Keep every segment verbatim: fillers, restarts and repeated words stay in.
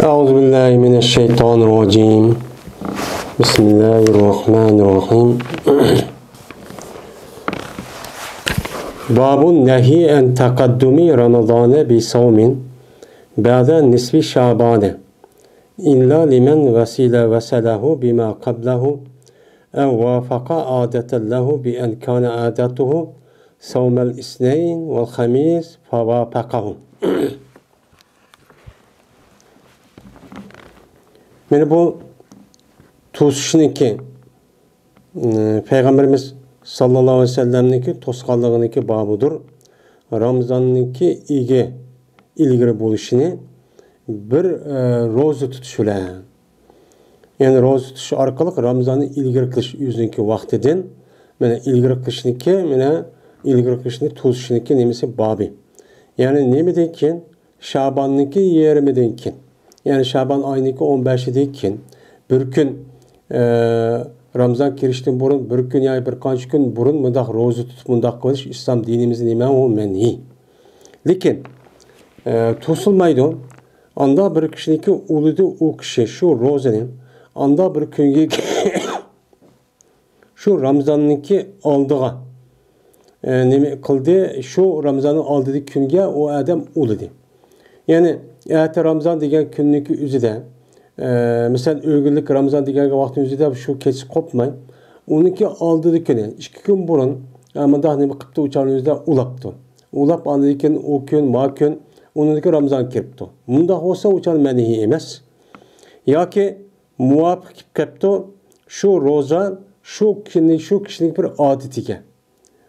أعوذ بالله من الشيطان الرجيم. بسم الله الرحمن الرحيم. باب النهي عن تقدم رمضان بصوم بعد نصف شعبان إلا لمن وصل وصله بما قبله أو وافق عادة له بأن كان عادته صوم الاثنين والخميس فوافقه. مانا بۇ توسۇشنىڭكى، ئى، پەيغەمبىرىمىز ساللاللاھۇ ئەلەيھى ۋەسەللەمنىڭكى توسقانلىقىنىڭكى بابىدۇر. رامىزاننىڭكى ئىگە ئىلگىرى بولۇشىنى بىر، ئى، روزا تۇتۇش بىلەن، يەنى روزا تۇتۇش ئارقىلىق رامىزاننى ئىلگىرى قىلىش ئۆزىنىڭكى ۋاقتىدىن، مانا ئىلگىرى قىلىشنىڭكى، مانا ئىلگىرى قىلىشنى توسۇشنىڭكى نېمىسى بابى. يەنى نېمىدىن كېيىن؟ شاباننىڭكى يېرىمىدىن كېيىن، يەنى شابان ئاينىڭكى ئون بەشىدىن كېيىن بىر كۈن، ئە، رامىزان كىرىشتىن بۇرۇن بىر كۈن ياكى بىر قانچە كۈن بۇرۇن مۇنداق روزا تۇتۇپ مۇنداق قىلىش ئىسلام دىنىمىزدا نېمە ئۇ؟ مەنھىي. لېكىن، ئە، توسۇلمايدۇ. ئاندا بىر كىشىنىڭكى ئۇلىدى ئۇ كىشى شۇ روزىنى ئاندا بىر كۈنگە شۇ رامىزاننىڭكى ئالدىغا، ئە، نېمە قىلدى؟ شۇ رامىزاننىڭ ئالدىدىكى كۈنگە ئۇ ئادەم ئۇلىدى. يەنى ئەتە رامىزان دېگەن كۈننىڭكى ئۆزىدە، ئە، مەسىلەن، ئۆگۈنلۈك رامىزان دېگەن ۋاقىتنىڭ ئۆزىدە شۇ كېچە قوپماي، ئۇنىڭكى ئالدىدىكى كۈنى، ئىككى كۈن بۇرۇن، ئە، مۇنداق نېمە قىپتۇ، ئۇ چاغنىڭ ئۆزىدە ئۇلاپتۇ. ئۇلاپ، ئاندىن كېيىن ئۇ كۈن، ما كۈن، ئۇنىڭدىكى رامىزان كىرىپتۇ. مۇنداق بولسا، ئۇ چاغ مەنھىي ئەمەس. ياكى مۇۋاپىق كېلىپ قاپتۇ، شۇ روزا شۇ كۈنى، شۇ كىشىنىڭ بىر ئادىتىگە.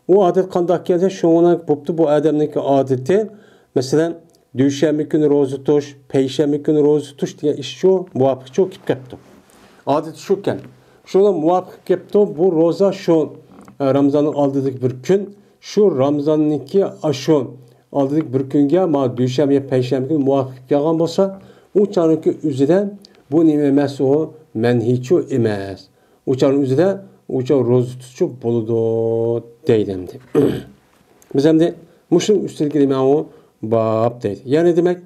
ئۇ ئادەت قانداق كەلسە، شۇڭا بوپتۇ بۇ ئادەمنىڭكى ئادىتى. مەسىلەن، دۈشەنبە كۈنى روزا تۇتۇش، پەيشەنبە كۈنى روزا تۇتۇش دېگەن ئىش شۇ، مۇۋاپىق شۇ كېلىپ قاپتۇ. ئادىتى شۇكەن. شۇنىڭ مۇۋاپىق كېلىپتۇ، بۇ روزا شۇ، ئە، رامىزاننىڭ ئالدىدىكى بىر كۈن، شۇ رامىزاننىڭكى ئاشۇ ئالدىدىكى بىر كۈنگە، ما دۈشەنبە يا پەيشەنبە كۈنى مۇۋاپىق كەلگەن بولسا، ئۇ چاغنىڭكى ئۆزىدە بۇ نېمە ئەمەس، ئۇ مەنھىچۇ ئەمەس. ئۇ چاغنىڭ ئۆزىدە ئۇ چاغ روزا تۇتۇشۇ بولىدۇ دەيدۇ ئەمدى. بىز ئەمدى مۇشۇنىڭ ئۈستىدىكى نېمە ئۇ باب دەيدۇ. يەنى دېمەك،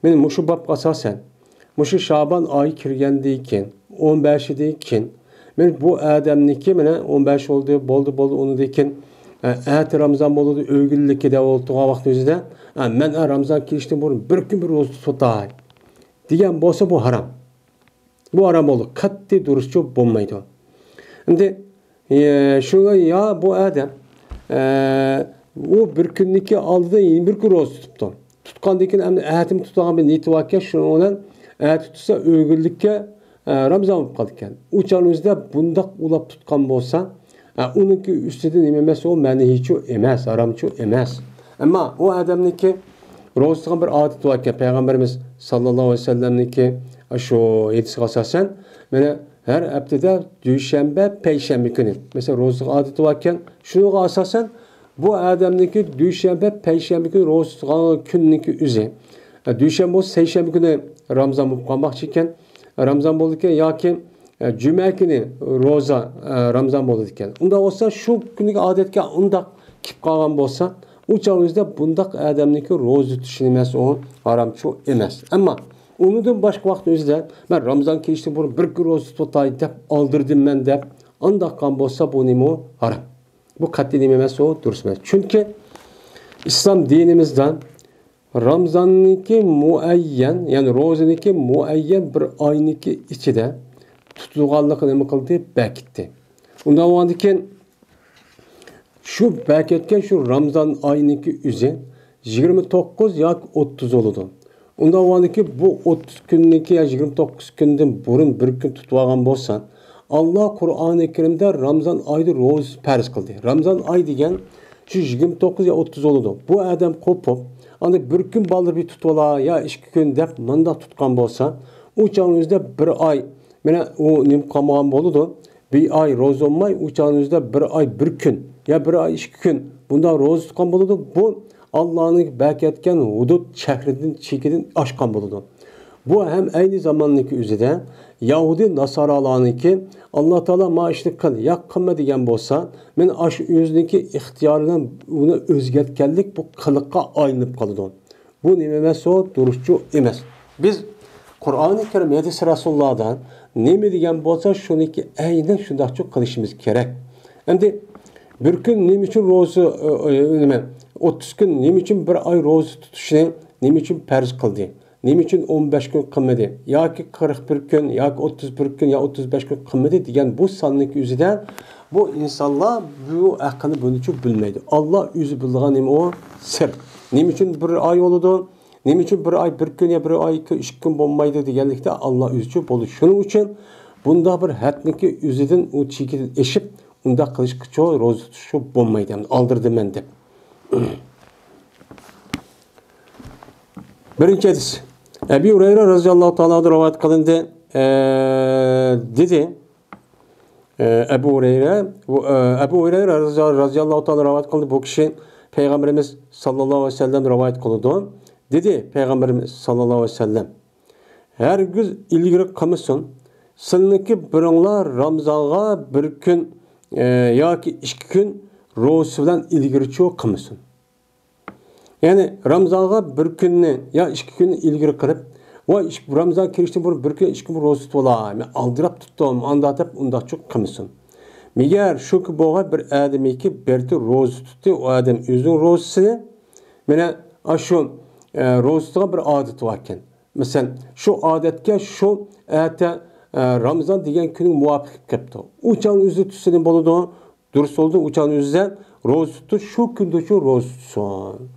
مانا مۇشۇ بابقا ئاساسەن، مۇشۇ شابان ئايى كىرگەندىن كېيىن، ئون بەشىدىن كېيىن، مانا بۇ ئادەمنىڭكى، مانا ئون بەش بولدى، بولدى، بولدى، ئۇنىڭدىن كېيىن، ئە، ئەتە رامىزان بولىدۇ، ئۆگۈنلۈككە دەپ ئولتۇرغان ۋاقتى ئۆزىدە، ئە، مەن، ئە، رامىزان كىرىشتىن بۇرۇن بىر كۈن بىر روزا تۇتاي دېگەن بولسا، بۇ ھارام. بۇ ھارام بولدى. قەتئىي دۇرۇسچۇ بولمايدۇ. ئەمدى، ئە، شۇڭا يا بۇ ئادەم، ئە، ئۇ بىر كۈننىڭكى ئالدىدا يەنە بىر كۈن روزا تۇتۇپتۇ. تۇتقاندىن كېيىن ئەمدى ئەتىمۇ تۇتىدىغان بىر نىيىتى باركەن، شۇنىڭ بىلەن ئەتە تۇتسا ئۆگۈنلۈككە، ئە، رامىزان بولۇپ قالىدىكەن. ئۇ چاغنىڭ ئۆزىدە بۇنداق ئۇلاپ تۇتقان بولسا، ئە، ئۇنىڭكى ئۈستىدە نېمە ئەمەس، ئۇ مەنھىچۇ ئەمەس، ھارامچۇ ئەمەس. ئەمما ئۇ ئادەمنىڭكى روزا تۇتقان بىر ئادىتى باركەن، پەيغەمبىرىمىز ساللاللاھۇ ئەلەيھى ۋەسەللەمنىڭكى شۇ ھەدىسىگە ئاساسەن، مانا ھەر ھەپتىدە دۈشەنبە، پەيشەنبە كۈنى، مەسىلەن، روزا تۇتقان ئادىتى باركەن، شۇنىڭغا ئاساسەن، بۇ ئادەمنىڭكى دۈشەنبە، پەيشەنبە كۈنى روزا تۇتقان كۈننىڭكى ئۆزى، ئە، دۈشەنبە بولسا، سەيشەنبە كۈنى رامىزان بولۇپ قالماقچى ئىكەن، رامىزان بولىدىكەن ياكى، ئە، جۈمە كۈنى روزا، ئە، رامىزان بولىدىكەن. ئۇنداق بولسا، شۇ كۈنلۈك ئادەتكە ئۇنداق كېلىپ قالغان بولسا، ئۇ چاغ ئۆزىدە بۇنداق ئادەمنىڭكى روزا تۇتۇشى نېمە ئەمەس، ئۇ ھارامچۇ ئەمەس. ئەمما ئۇنىڭدىن باشقا ۋاقىت ئۆزىدە، مەن رامىزان كېلىشتىن بۇرۇن بىر كۈن روزا تۇتاي دەپ ئالدىردىم مەن دەپ، ئانداق قىلغان بولسا، بۇ نېمە ئۇ؟ ھارام. بۇ قەتئىي نېمە ئەمەس، ئۇ دۇرۇس ئەمەس. چۈنكى ئىسلام دىنىمىزدا رامىزاننىڭكى مۇئەييەن، يەنى روزىنىڭكى مۇئەييەن بىر ئاينىڭكى ئىچىدە تۇتۇلغانلىقىنى نېمە قىلدى؟ بەكىتتى. ئۇنداق بولغاندىن كېيىن شۇ بەكەتكەن شۇ رامىزان ئايىنىڭكى ئۆزى يىگىرمە توققۇز ياكى ئوتتۇز بولىدۇ. ئۇنداق بولغاندىكىن بۇ ئوتتۇز كۈننىڭكى يا يىگىرمە توققۇز كۈندىن بۇرۇن بىر كۈن تۇتۇۋالغان بولسا، ئاللا قۇرئانى كەرىمدە رامىزان ئايدا روزا پەرز قىلدى. رامىزان ئاي دېگەن شۇ يىگىرمە توققۇز يا ئوتتۇز بولىدۇ. بۇ ئادەم قوپۇپ، ئاندىن بىر كۈن بالدۇر بىر تۇتۇۋالا يا ئىككى كۈن دەپ مۇنداق تۇتقان بولسا، ئۇ چاغنىڭ ئۆزىدە بىر ئاي، مانا ئۇ نېمە قالمىغان بولىدۇ. بىر ئاي روزا بولماي، ئۇ چاغنىڭ ئۆزىدە بىر ئاي بىر كۈن يا بىر ئاي ئىككى كۈن بۇنداق روزا تۇتقان بولىدۇ. بۇ ئاللانىڭ بەكەتكەن ھۇدۇد شەھىرىدىن، چېكىدىن ئاشقان بولىدۇ. بۇ ھەم ئەينى زاماننىڭكى ئۆزىدە يەھۇدىي ناسارالارنىڭكى، ئاللا تائالا ما ئىشنى قىل يا قىلما دېگەن بولسا، مەن ئاشۇ ئۆزىنىڭكى ئىختىيارى بىلەن ئۇنى ئۆزگەرتكەنلىك بۇ قىلىققا ئايلىنىپ قالىدۇ. بۇ نېمە ئەمەس، ئۇ دۇرۇسچۇ ئەمەس. بىز قۇرئانى كەرىم، ھەدىسى رەسۇلۇللاھدا نېمە دېگەن بولسا، شۇنىڭكى ئەينەن شۇنداقچۇ قىلىشىمىز كېرەك. ئەمدى بىر كۈن نېمە ئۈچۈن روزا، ئە، ئە، نېمە، ئوتتۇز كۈن نېمە ئۈچۈن بىر ئاي روزا تۇتۇشنى نېمە ئۈچۈن پەرز قىلدى؟ نېمە ئۈچۈن ئون بەش كۈن قىلمىدى؟ ياكى قىرىق بىر كۈن، ياكى ئوتتۇز بىر كۈن، يا ئوتتۇز بەش كۈن قىلمىدى دېگەن بۇ ساننىڭكى ئۆزىدە بۇ ئىنسانلار بۇ ھەققىنى بۇنىچۇ بىلمەيدۇ. ئاللا ئۆزى بىلىدىغان نېمە ئۇ؟ سىر. نېمە ئۈچۈن بىر ئاي بولىدۇ؟ نېمە ئۈچۈن بىر ئاي بىر كۈن يا بىر ئاي ئىككى، ئۈچ كۈن بولمايدۇ دېگەنلىكتە، ئاللا ئۆزىچۇ بولىدۇ. شۇنىڭ ئۈچۈن بۇنداق بىر ھەدنىڭكى ئۆزىدىن، ئۇ چېكىدىن ئېشىپ، ئۇنداق قىلىشقىچۇ روزا تۇتۇشقا بولمايدۇ، ئەمدى ئالدىرىدىمەن دەپ. بىرىنچى ھەدىس. ئەبى ھۇرەيرە رەزىياللاھۇ تائالا ئەنھۇ رىۋايەت قىلىندى. ئە، دېدى. ئە، ئەبۇ ھۇرەيرە، بۇ، ئە، ئەبۇ ھۇرەيرە رەزىيا-، رەزىياللاھۇ تائالا رىۋايەت قىلىندى. بۇ كىشى پەيغەمبىرىمىز ساللاللاھۇ ئەلەيھى ۋەسەللەم رىۋايەت قىلىدۇ. دېدى پەيغەمبىرىمىز ساللاللاھۇ ئەلەيھى ۋەسەللەم، ھەرگىز ئىلگىرى قىلمىسۇن. سىلىنىڭكى بىرىڭلار رامىزانغا بىر كۈن، ئە، ياكى ئىككى كۈن روزىسى بىلەن ئىلگىرىچۇ قىلمىسۇن. يەنى رامىزانغا بىر كۈننى يا ئىككى كۈننى ئىلگىرى قىلىپ، ۋاي، ئىش-، رامىزان كىرىشتىن بۇرۇن بىر كۈن، ئىككى كۈن روزا تۇتۇۋالاي، مەن ئالدىراپ تۇتتۇم، ئاندا دەپ ئۇنداقچۇ قىلمىسۇن. مەگەر شۇكى بولغان بىر ئادەمكى بىرتى روزا تۇتتى، ئۇ ئادەم ئۆزىنىڭ روزىسىنى، مانا، ئاشۇ، ئە، روزا تۇتىدىغان بىر ئادىتى باركەن. مەسىلەن، شۇ ئادەتكە شۇ ئەتە، ئە، رامىزان دېگەن كۈنى مۇۋاپىق كېلىپ قېپتۇ. ئۇ چاغنى ئۆزى تۇتسا نېمە بولىدۇ؟ دۇرۇس بولىدۇ، ئۇ چاغنى ئۆزى روزا تۇتۇش، شۇ كۈندىچۇ روزا تۇتسۇن.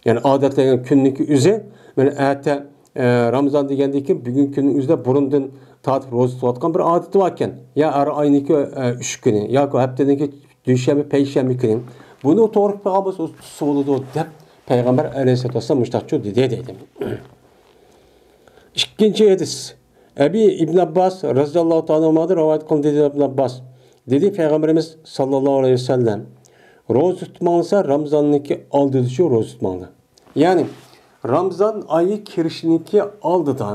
يەنى ئادەتلەنگەن كۈننىڭكى ئۆزى، مانا ئەتە، ئە، رامىزان دېگەندىن كېيىن بۈگۈنكى كۈننىڭ ئۆزىدە بۇرۇندىن تارتىپ روزا تۇتۇۋاتقان بىر ئادىتى باركەن. يا ھەر ئاينىڭكى، ئە، ئۈچ كۈنى ياكى ھەپتىنىڭكى دۈشەنبە، پەيشەنبە كۈنى. بۇنى توغرا قىلغان بولسا، ئۇ تۇتسا بولىدۇ دەپ پەيغەمبەر ئەلەيھىسسالاتۇ ۋەسسالام مۇشتاقچۇ دېدى، دەيدۇ. ئىككىنچى ھەدىس. ئەبى ئىبن ئابباس رەزىياللاھۇ تائالا ئەنھۇمادىن رىۋايەت قىلىندى، دېدى ئىبن ئابباس. دېدى پەيغەمبىرىمىز ساللاللاھۇ ئەلەيھى ۋەسەللەم، روزا تۇتماڭلىسا، رامىزاننىڭكى ئالدىدىچۇ روزا تۇتماڭلار. يەنى رامىزان ئايى كىرىشنىڭكى ئالدىدا،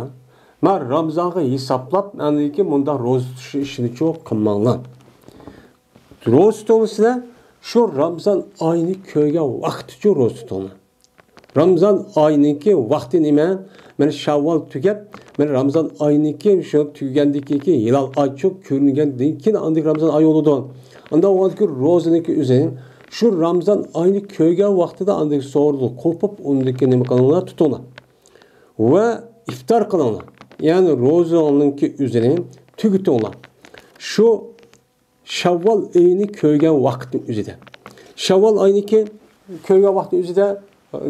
مەن رامىزانغا ھېسابلاپ، ئاندىن كېيىن مۇنداق روزا تۇتۇش ئىشىنىچۇ قىلماڭلار. روزا تۇتۇڭلار سىلەر، شۇ رامىزان ئايىنى كۆرگەن ۋاقتىچۇ روزا تۇتۇڭلار. رامىزان ئايىنىڭكى ۋاقتى نېمە؟ مانا شاۋۋال تۈگەپ، مانا رامىزان ئايىنىڭكى شۇ تۈگىگەندىن كېيىنكى ھىلال ئايچۇ كۆرۈنگەندىن كېيىن ئاندىن رامىزان ئايى بولىدۇ. ئاندا بولغاندىكى روزىنىڭكى ئۆزى شۇ رامىزان ئايىنى كۆرگەن ۋاقتىدا ئاندىن سوغۇردا قوپۇپ، ئۇندىكى نېمە قىلىڭلار؟ تۇتۇڭلار. ۋە ئىپتار قىلىڭلار. يەنى روزىنىڭكى ئۆزىنى تۈگىتىڭلار. شۇ شاۋۋال ئېيىنى كۆرگەن ۋاقىتنىڭ ئۆزىدە. شاۋۋال ئاينىڭكى كۆرگەن ۋاقىتنىڭ ئۆزىدە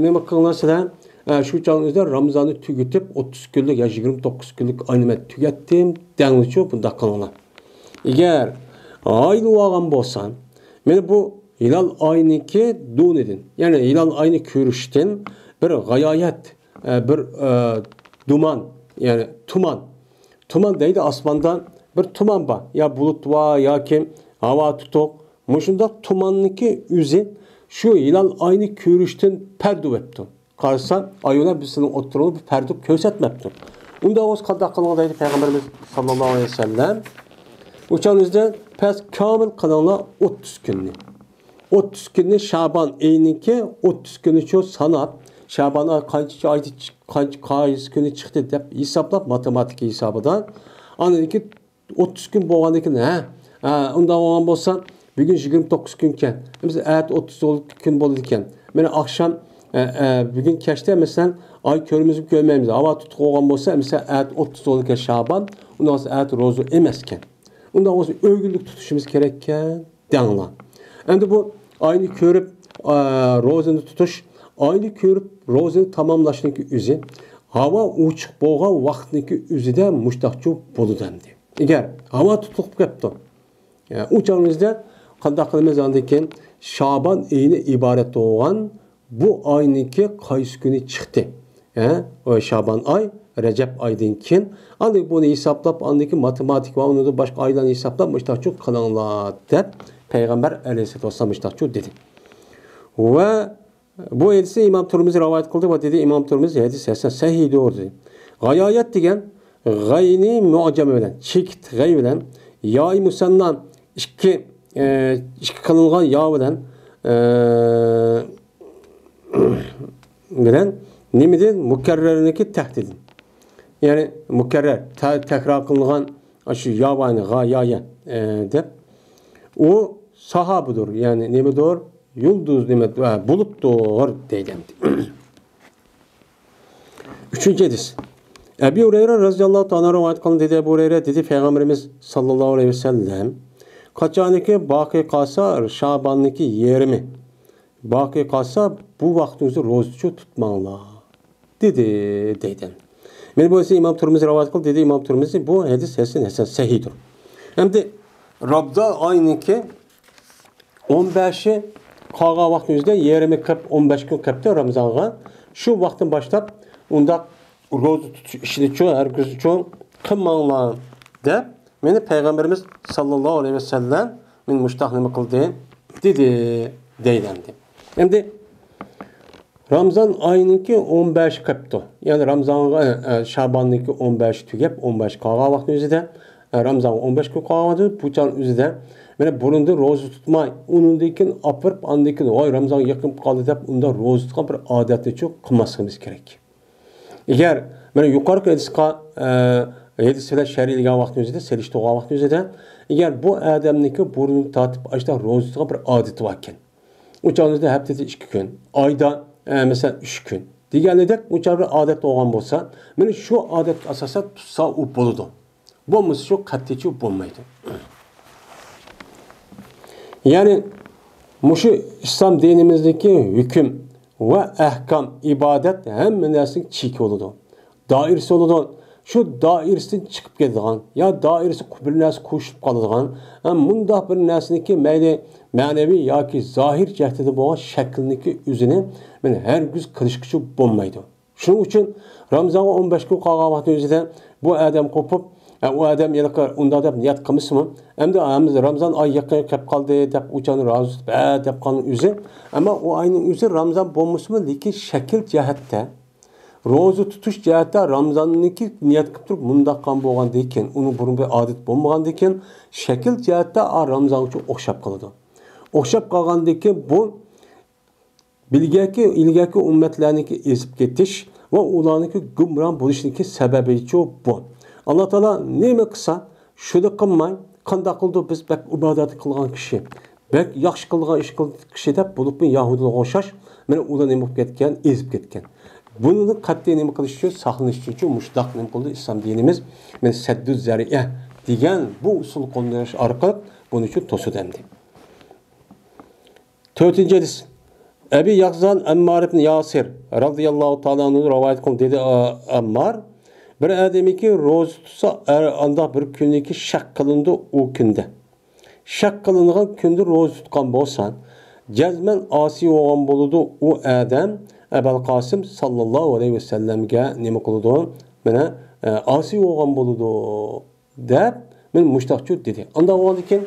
نېمە قىلىڭلار سىلەر؟ ئە، شۇ چاغنىڭ ئۆزىدە رامىزاننى تۈگىتىپ، ئوتتۇز كۈنلۈك يا يىگىرمە توققۇز كۈنلۈك ئاينى مەن تۈگەتتىم دەڭلىچۇ، بۇنداق قىلىڭلار. ئەگەر ھايلىۋالغان بولسا، مانا بۇ ھىلال ئاينىڭكى دۇنىدىن، يەنى ھىلال ئاينى كۆرۈشتىن بىر غايايەت، ئە، بىر، ئە، دۇمان، يەنى تۇمان، تۇمان دەيدۇ، ئاسماندا بىر تۇمان بار. يا بۇلۇت بار، ياكى ھاۋا تۇتۇق. مۇشۇنداق تۇماننىڭكى ئۆزى شۇ ھىلال ئاينى كۆرۈشتىن پەردە بوپتۇ. قارىسا، ئاي بىلەن بىزنىڭ ئوتتۇرىمىزدا بىر پەردە كۆرسەتمەپتۇ. ئۇنداق بولسا قانداق قىلىڭ دەيدۇ پەيغەمبىرىمىز ساللاللاھۇ ئەلەيھى ۋەسەللەم. ئۇ چاغنىڭ ئۆزىدە پەس كامىل قىلىڭلار ئوتتۇز كۈننى. ئوتتۇز كۈننى شابان ئېيىنىڭكى ئوتتۇز كۈنىچۇ ساناپ، شابان ئاي قانچىنچى ئايدا چىق-، قانچە، قايسى كۈنى چىقتى دەپ ھېسابلاپ، ماتېماتىكا ھېسابىدا. ئاندىن كېيىن ئوتتۇز كۈن بولغاندىن كېيىن، ھە، ھە، ئۇنداق بولغان بولسا، بۈگۈن يىگىرمە توققۇز كۈنكەن، مىسال، ئەتە ئوتتۇز كۈن بولىدىكەن. مانا ئاخشام، ئە، ئە، بۈگۈن كەچتە، مەسىلەن، ئاي كۆرىمىزمۇ كۆرمەيمىز. ھاۋا تۇتۇق بولغان بولسا، مىسال، ئەتە ئوتتۇز بولىدىكەن شابان، ئۇنداق بولسا ئەتە روزا ئەمەسكەن. ئۇنداق بولسا ئۆگۈنلۈك تۇتۇشىمىز كېرەككەن. دەڭلار. ئەمدى بۇ ئاينى كۆرۈپ، ئا، روزىنى تۇتۇش، ئاينى كۆرۈپ روزىنى تاماملاشنىڭكى ئۆزى، ھاۋا ئوچۇق بولغان ۋاقىتنىڭكى ئۆزىدە مۇشتاقچۇ بولىدۇ ئەمدى. ئەگەر ھاۋا تۇتۇق بولۇپ كەپتۇ، ئە، ئۇ چاغىمىزدا قانداق قىلىمىز؟ ئاندىن كېيىن شابان ئېيىنى ئىبارەت بولغان بۇ ئاينىڭكى قايسى كۈنى چىقتى؟ ھە؟ ئۇ شابان ئاي، رەجەب ئايدىن كېيىن. ئاندىن بۇنى ھېسابلاپ، ئاندىن كېيىن ماتېماتىكا ۋە ئۇنىڭدىن باشقا ئايلارنى ھېسابلاپ، مۇشتاقچۇ قىلىڭلار، دەپ پەيغەمبەر ئەلەيھىسسالاتۇ ۋەسسالام مۇشتاقچۇ دېدى. ۋە بۇ ھەدىسنى ئىمام تۇرمۇزى رىۋايەت قىلدى ۋە دېدى، ئىمام تۇرمۇزى ھەدىس ھەسەن، سەھىھ دەيدۇ. غايايەت دېگەن غەينى مۇئجەمە بىلەن، چېكىت غەي بىلەن، يائى مۇسەننا ئىككى، ئە، ئىككى قىلىنغان يا بىلەن، ئە، بىلەن نېمىدىن؟ مۇكەررەرنىڭكى تەھتىدىن. يەنى مۇكەررەر، تە-، تەكرار قىلىنغان شۇ يا بارنى غا، يا، يە، ئە، دەپ. ئۇ ساھابىدۇر، يەنى نېمىدۇر؟ يۇلدۇز، نېمە، ئە، بۇلۇتتۇر دەيدۇ ئەمدى. ئۈچىنچى ھەدىس. ئەبى ھۇرەيرە رەزىياللاھۇ تائالا رىۋايەت قىلغان دېدى، ئەبۇ ھۇرەيرە دېدى، پەيغەمبىرىمىز ساللاللاھۇ ئەلەيھى ۋەسەللەم، قاچانكى باقىي قالسا، شاباننىڭكى يېرىمى باقىي قالسا، بۇ ۋاقتىڭىزدا روزىچۇ تۇتماڭلار، دېدى، دەيدۇ. مانا بۇ ھەدىسنى ئىمام تۇرمۇزى رىۋايەت قىلدى، دېدى ئىمام تۇرمۇزى، بۇ ھەدىس ھەسەن، ھەسەن، سەھىھدۇر. ئەمدى رامزان ئاينىڭكى ئون بەشى قالغان ۋاقتىنىڭ ئۆزىدە، يېرىمى قېلىپ، ئون بەش كۈن قېلىپتۇ رامزانغا. شۇ ۋاقىتتىن باشلاپ ئۇنداق روزا تۇتۇش ئىشىنىچۇ، ھەرگىزچۇ قىلماڭلار، دەپ، مانا پەيغەمبىرىمىز ساللاللاھۇ ئەلەيھى ۋەسەللەم مانا مۇشۇنداق نېمە قىلدى، دېدى، دەيدۇ ئەمدى. ئەمدى رامزان ئايىنىڭكى ئون بەشى قېپتۇ. يەنى رامزانغا، ئە، ئە، شاباننىڭكى ئون بەشى تۈگەپ، ئون بەش قالغان ۋاقىتنىڭ ئۆزىدە، ئە، رامزانغا ئون بەش كۈن قالغان ۋاقىتتا بۇ چاغنىڭ ئۆزىدە، مانا بۇرۇندا روزا تۇتماي، ئۇنىڭدىن كېيىن ئاپىرىپ، ئاندىن كېيىن، ۋاي، رامزان يېقىن قالدى دەپ، ئۇنداق روزا تۇتقان بىر ئادەتنىچۇ قىلماسلىقىمىز كېرەك. ئەگەر مانا يۇقىرىقى ھەدىسقا، ئە، ھەدىس بىلەن شەرھلىگەن ۋاقىتنىڭ ئۆزىدە، سېلىشتۇرغان ۋاقىتنىڭ ئۆزىدە، ئەگەر بۇ ئادەمنىڭكى بۇرۇندىن تارتىپ ئاشۇنداق روزا تۇتقان بىر ئادىتى باركەن، ئۇ چاغنىڭ ئۆزىدە ھەپتىدە ئىككى كۈن، ئايدا، ئە، مەسىلەن، ئۈچ كۈن دېگەندەك، ئۇ چاغ بىر ئادەت بولغان بولسا، مانا شۇ ئادەتكە ئاساسەن تۇتسا ئۇ بولىدۇ. بولمىسا شۇ قەتئىيچۇ بولمايدۇ. يەنى مۇشۇ ئىسلام دىنىمىزدىكى ھۆكۈم ۋە ئەھكام، ئىبادەت ھەممە نەرسىنىڭ چېكى بولىدۇ، دائىرىسى بولىدۇ. شۇ دائىرىسىدىن چىقىپ كېتىدىغان يا دائىرىسىغا بىر نەرسە قوشۇلۇپ قالىدىغان، ھە، مۇنداق بىر نەرسىنىڭكى مەيلى مەنىۋى ياكى زاھىر جەھەتتە بولغان شەكىلنىڭكى ئۆزىنى مانا ھەرگىز قىلىشقىچۇ بولمايدۇ. شۇنىڭ ئۈچۈن رامزانغا ئون بەش كۈن قالغان ۋاقىتنىڭ ئۆزىدە بۇ ئادەم قوپۇپ، ئە، ئۇ ئادەم ھېلىقى ئۇنداق دەپ نىيەت قىلمىسىمۇ، ئەمدى ھەم رامزان ئايى يېقىن كەپ قالدى دەپ ئۇ چاغنى روزا تۇتۇپ، ئە، دەپ قالغان ئۆزى، ئەمما ئۇ ئاينىڭ ئۆزى رامزان بولمىسىمۇ، لېكىن شەكىل جەھەتتە، روزا تۇتۇش جەھەتتە رامزاننىڭكى نىيەت قىلىپ تۇرۇپ مۇنداق قىلغان بولغاندىكىن، ئۇنىڭ بۇرۇن بىر ئادەت بولمىغاندىكىن، شەكىل جەھەتتە ئا رامزانغىچۇ ئوخشاپ قالىدۇ. ئوخشاپ قالغاندىكىن بۇ بىلگەكى ئىلگەركى ئۈممەتلەرنىڭكى ئېزىپ كېتىش ۋە ئۇلارنىڭكى گۇمران بولۇشىنىڭكى سەۋەبىچۇ بۇ. ئاللا تائالا نېمە قىلسا، شۇنى قىلماي، قانداق قىلىدۇ بىز بەك ئىبادەت قىلغان كىشى، بەك ياخشى قىلغان ئىش قىلغان كىشى دەپ بولۇپمۇ يەھۇدىيلارغا ئوخشاش، مانا ئۇلار نېمە بولۇپ كەتكەن، ئېزىپ كەتكەن. بۇنىڭدىن قەتئىي نېمە قىلىش ئۈچۈن، ساقلىنىش ئۈچۈنچۇ مۇشۇنداق نېمە قىلدى ئىسلام دىنىمىز، مانا سەددۇ زەرىئە دېگەن بۇ ئۇسۇل قوللىنىش ئارقىلىق بۇنىچۇ توسىدۇ ئەمدى. تۆتىنچى ھەدىس. ئەبى ياخزان ئەممار ئىبن ياسىر رازىياللاھۇ تائالا ئەنھۇ رىۋايەت قىلدى. دېدى، ئا-، ئەممار، بىر ئادەمكى روزا تۇتسا، ئەر-، ئانداق بىر كۈنىكى شەك قىلىنىدۇ ئۇ كۈندە. شەك قىلىنغان كۈندە روزا تۇتقان بولسا، جەزمەن ئاسىي بولغان بولىدۇ ئۇ ئادەم، ئەبەل قاسىم ساللاللاھۇ ئەلەيھى ۋەسەللەمگە نېمە قىلىدۇ؟ مانا، ئە، ئاسىي بولغان بولىدۇ. دەپ، مانا مۇشتاقچۇ دېدى. ئانداق بولغاندىكىن،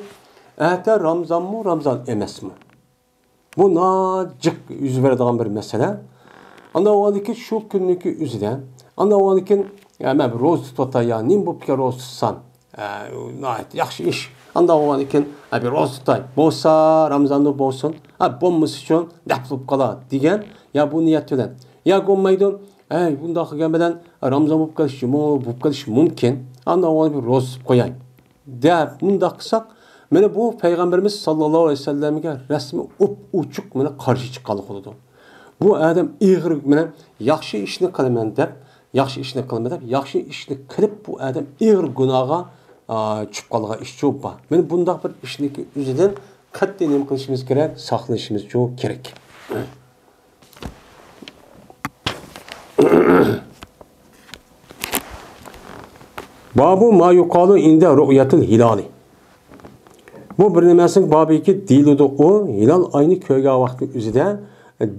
ئەتە رامزانمۇ، رامزان ئەمەسمۇ؟ بۇ ناجىق يۈز بېرىدىغان بىر مەسىلە. ئانداق بولغاندىكىن، شۇ كۈننىكى ئۆزىدە، ئانداق بولغاندىكىن، يا، مەن بىر روزا تۇتۇۋاتاي، يا، نېمە بوپتىكەن روزا تۇتسام؟ ئە، ناھايىتى ياخشى ئىش. ئانداق بولغاندىكىن، ئە، بىر روزا تۇتاي. بولسا رامزاندا بولسۇن، ئە، بولمىسىچۇ نەپ بولۇپ قالا دېگەن، يا، بۇ نىيەت بىلەن. يا، بولمايدۇ. ئەي، بۇنداق قىلغان بىلەن رامزان بولۇپ قېلىشى مۇ-، بولۇپ قېلىشى مۇمكىن. ئانداق بولغاندا بىر روزا تۇتۇپ قوياي، دەپ مۇنداق قىلساق، مانا بۇ پەيغەمبىرىمىز ساللاللاھۇ ئەلەيھى ۋەسەللەمگە رەسمىي ئوپئوچۇق مانا قارشى چىققانلىق بولىدۇ. بۇ ئادەم ئېغىر مانا ياخشى ئىشنى قىلىمەن دەپ، ياخشى ئىشنى قىلىمەن دەپ، ياخشى ئىشنى قىلىپ، بۇ ئادەم ئېغىر گۇناھقا، ئا، چۈشۈپ قالغان ئىشچۇ بار. مانا بۇنداق بىر ئىشنىڭكى ئۆزىدىن قەتئىي نېمە قىلىشىمىز كېرەك؟ ساقلىنىشىمىزچۇ كېرەك. بابۇ ما يۇقالۇ ئىندە رۇئيەتىل ھىلالى. بۇ بىر نېمىسىنىڭ بابىكى دېيىلىدۇ. ئۇ ھىلال ئاينى كۆرگەن ۋاقتى ئۆزىدە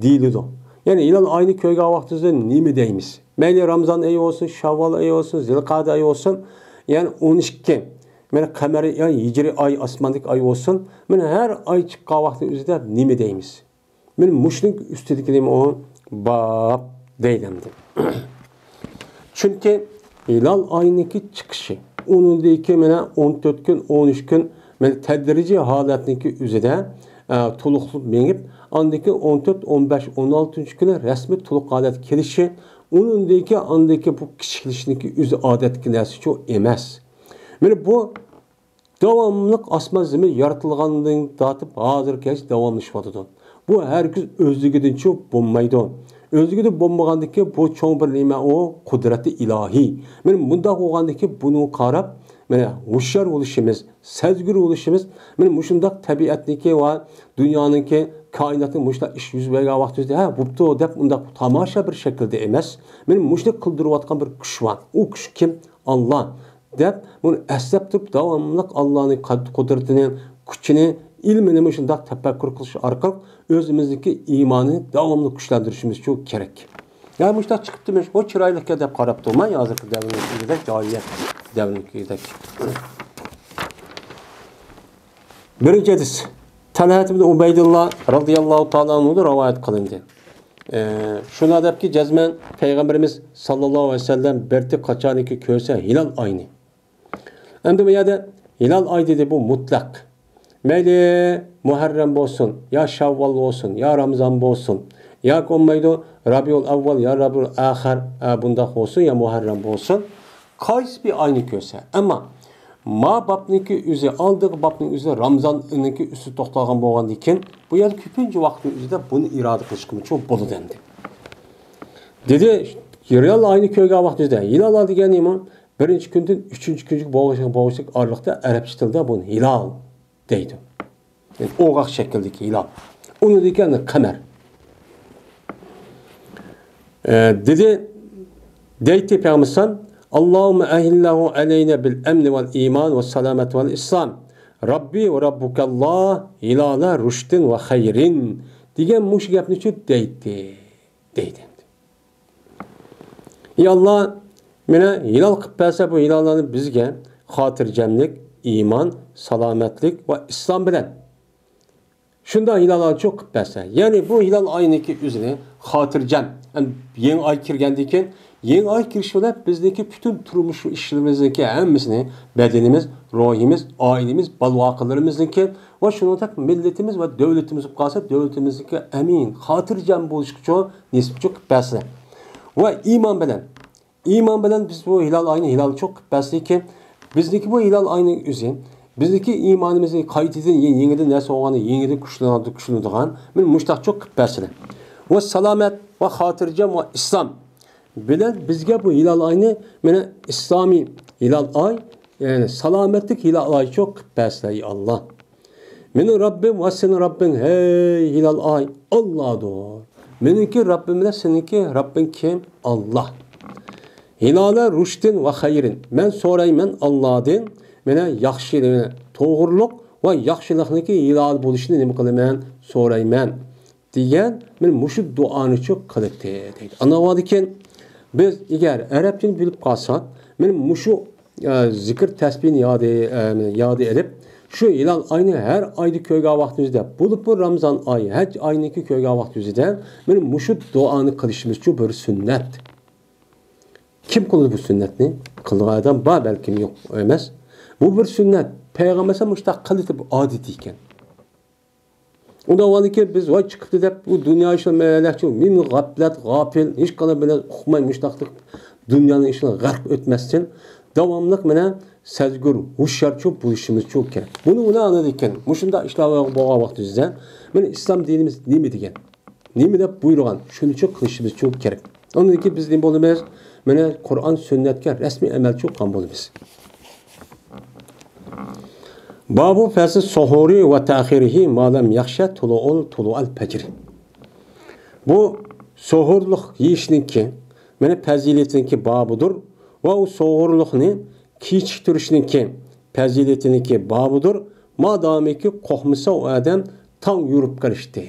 دېيىلىدۇ. يەنى ھىلال ئاينى كۆرگەن ۋاقتىمىزدا نېمە دەيمىز؟ مەيلى رامزان ئېيى بولسۇن، شاۋۋال ئېيى بولسۇن، زىلقەدە ئايى بولسۇن، يەنى ئون ئىككى، مانا قەمەرىي، يەنى ھىجرىي ئاي، ئاسماندىكى ئاي بولسۇن، مانا ھەر ئاي چىققان ۋاقتى ئۆزىدە نېمە دەيمىز؟ مانا مۇشۇنىڭ ئۈستىدىكى نېمە ئۇ؟ باب دەيدۇ ئەمدى. چۈنكى ھىلال ئاينىڭكى چىقىشى، ئۇنىڭدىن كېيىن مانا ئون تۆت كۈن، ئون ئۈچ كۈن، مانا تەدرىجىي ھالەتنىڭكى ئۆزىدە، ئە، تولۇقلاپ مېڭىپ، ئاندىن كېيىن ئون تۆت، ئون بەش، ئون ئالتىنچى كۈنى رەسمىي تولۇق ھالەتكە كېلىشى، ئۇنىڭدىكى، ئاندىكى بۇ كىچىكلىشنىكى ئۆزى ئادەتتىكى نەرسىچۇ ئەمەس. مانا بۇ داۋاملىق ئاسمان زېمىن يارىتىلغاندىن تارتىپ ھازىرغىچە داۋاملىشىۋاتىدۇ. بۇ ھەرگىز ئۆزلۈكىدىنچۇ بولمايدۇ. ئۆزلۈكىدىن بولمىغاندىكى بۇ چوڭ بىر نېمە، ئۇ قۇدرەت ئىلاھىي. مانا مۇنداق بولغاندىكى بۇنىڭغا قاراپ، مانا ھوشيار بولۇشىمىز، سەزگۈر بولۇشىمىز، مانا مۇشۇنداق تەبىئەتنىڭكى ۋە دۇنيانىڭكى، كائىناتنىڭ مۇشۇنداق ئىش يۈز بەرگەن ۋاقتىمىزدا، ھە، بوپتۇ دەپ ئۇنداق تاماشا بىر شەكىلدە ئەمەس، مانا مۇشۇنى قىلدۇرۇۋاتقان بىر كۈچ بار. ئۇ كۈچ كىم؟ ئاللا. دەپ، بۇنى ئەسلەپ تۇرۇپ، داۋاملىق ئاللانىڭ قەد-، قۇدرىتىنى، كۈچىنى، ئىلمىنى مۇشۇنداق تەپەككۇر قىلىش ئارقىلىق ئۆزىمىزدىكى ئىماننى داۋاملىق كۈچلەندۈرۈشىمىزچۇ كېرەك. يا مۇشۇنداق چىقىپتىمىش، ئۇ چىرايلىقكەن دەپ قاراپ تۇرماي، ھازىرقى دەۋرنىڭكىدەك، جاھىلىيەت دەۋرىنىڭكىدەك. بىرىنچى ھەدىس. تەلھەت ئىبن ئۇبەيدۇللا رازىياللاھۇ تائالا ئەنھۇدىن رىۋايەت قىلىندى. ئى، شۇنداق دەپكى، جەزمەن پەيغەمبىرىمىز ساللاللاھۇ ئەلەيھى ۋەسەللەم بىر قاچانكى كۆرسە ھىلال ئاينى. ئەمدى بۇ يەردە ھىلال ئاي دېدى، بۇ مۇتلەق. مەيلى مۇھەررەم بولسۇن، يا شاۋۋال بولسۇن، يا رامىزان بولسۇن، ياكى بولمايدۇ رەبىئۇل ئەۋۋەل، يا رەبىئۇل ئاخىر، ئە، بۇنداق بولسۇن، يا مۇھەررەم بولسۇن. قايسى بىر ئاينى كۆرسە، ئەمما ما بابنىڭكى ئۆزى، ئالدىغى بابنىڭ ئۆزى رامزاننىڭكى ئۈستىدە توختالغان بولغاندىن كېيىن، بۇ يەردە كۆپىنچە ۋاقىتنىڭ ئۆزىدە بۇنى ئىرادە قىلىشقىمۇ بولىدۇ ئەمدى. دېدى، ھىلال ئاينى كۆرگەن ۋاقتىمىزدا، ھىلال دېگەن نېمە؟ بىرىنچى كۈندىن ئۈچىنچى كۈنگە بولغۇچىلىق، بولغۇچىلىق ئارىلىقتا ئەرەبچە تىلدا بۇنى ھىلال دەيدۇ. يەنى ئوغاق شەكىلدىكى ھىلال. ئۇنىڭدىكى قەمەر. ئە، دېدى، دەيتتى پەيغەمبەر ئەلەيھىسسالام، «اللهم أهله علينا بالأمن والإيمان والسلامة والإسلام. ربي وربك الله هلال رشد وخير» دېگەن مۇشۇ گەپنىچۇ دەيتتى، دەيدۇ. ئى ئاللا، مانا ھىلال قىلىپ بەرسە، بۇ ھىلاللارنى بىزگە خاتىرجەملىك، ئىمان، سالامەتلىك ۋە ئىسلام بىلەن. شۇنداق ھىلاللارنى چوق قىلىپ بەرسە. يەنى بۇ ھىلال ئاينىڭكى ئۆزىنى خاتىرجەم، يەنى يېڭى ئاي كىرگەندىن كېيىن، يېڭى ئاي كىرىش بىلەن بىزنىڭكى پۈتۈن تۇرمۇش ئىشلىرىمىزنىڭكى ھەممىسىنى، بەدىنىمىز، روھىمىز، ئائىلىمىز، بالا-ۋاقىلىرىمىزنىڭكى ۋە شۇنىڭدەك مىللىتىمىز ۋە دۆلىتىمىز بولۇپ قالسا، دۆلىتىمىزنىڭكى ئەمىن، خاتىرجەم بولۇشقىچۇ نېسىپ چوق قىلىپ بەرسە. ۋە ئىمان بىلەن، ئىمان بىلەن بىز بۇ ھىلال ئاينى ھىلال چوق قىلىپ بەرسىكى، بىزنىڭكى بۇ ھىلال ئاينىڭ ئۆزى، بىزنىڭكى ئىمانىمىزنى قايتىدىن يېڭىدىن نەرسە بولغاندا يېڭىدىن كۈچلىنىدۇ، كۈچلىنىدىغان، مانا مۇشتاق چوق قىلىپ بەرسىلە. ۋە سالامەت ۋە خاتىرجەم ۋە ئىسلام بىلەن بىزگە بۇ ھىلال ئاينى، مانا ئىسلامىي ھىلال ئاي، يەنى سالامەتلىك ھىلال ئاي چوق قىلىپ بەرسىلە، ئى ئاللا. مېنىڭ رەببىم ۋە سېنىڭ رەببىڭ، ھەي ھىلال ئاي، ئاللادۇر. مېنىڭكى رەببىم بىلەن سېنىڭكى رەببىڭ كىم؟ ئاللا. ھىلالە رۇشدىن ۋە خەيرىن. مەن سورايمەن ئاللادىن، مانا ياخشى، توغرىلىق ۋە ياخشىلىقنىڭكى ھىلال بولۇشىنى نېمە قىلىمەن؟ سورايمەن. دېگەن، مانا مۇشۇ دۇئانىچۇ قىلىتتى، دەيدۇ. ئاندىن كېيىن بىز ئەگەر ئەرەبچىنى بىلىپ قالساق، مانا مۇشۇ، ئە، زىكىر تەسبىھنى يادى، ئە، يادى ئېلىپ، شۇ ھىلال ئاينى ھەر ئايدا كۆرگەن ۋاقتىمىزدا، بولۇپمۇ رامىزان ئايى، ھەج ئاينىڭكى كۆرگەن ۋاقتىمىزدا، مانا مۇشۇ دۇئانى قىلىشىمىزچۇ بىر سۈننەت. كىم قىلىدۇ بۇ سۈننەتنى؟ قىلىدىغان ئادەم بار، بەلكىم يوق ئەمەس. بۇ بىر سۈننەت. پەيغەمبەر مۇشۇنداق قىلىتىپ ئادىتى ئىكەن. ئۇنداق بولغاندىكىن بىز ۋاي چىقىپتۇ دەپ، بۇ دۇنيا ئىشلىرى مەيلەكچۇ، مىن غەپلەت، غاپىل، ھېچقانداق بىر نەرسە ئۇقماي مۇشۇنداقلىق دۇنيانىڭ ئىشىغا غەرق ئۆتمەستىن، داۋاملىق مانا سەزگۈر، ھوشيارچۇ بولۇشىمىزچۇ كېرەك. بۇنى ئۇلار ئاڭلىدىكەن، مۇشۇنداق ئىشلار بولغان ۋاقتىمىزدا، مانا ئىسلام دىنىمىز نېمە دېگەن؟ نېمە دەپ بۇيرۇغان؟ شۇنىچۇ قىلىشىمىزچۇ كېرەك. ئاندىن كېيىن بىز نېمە بولىمىز؟ مانا قۇرئان، سۈننەتكە رەسمىي ئەمەلچۇ قىلغان بولىمىز. بابۇ فەسلى سوھۇرى ۋە تەخىرىھى ما لەم يەخشە تۇلۇئۇل، تۇلۇئەل پەجرى. بۇ سوھۇرلۇق يېيىشنىڭكى، مانا پەزىلىتىنىڭكى بابىدۇر ۋە ئۇ سوھۇرلۇقنى كېچىكتۈرۈشنىڭكى پەزىلىتىنىڭكى بابىدۇر. مادامىكى قورقمىسا ئۇ ئادەم تاڭ يورۇپ قېلىشتى.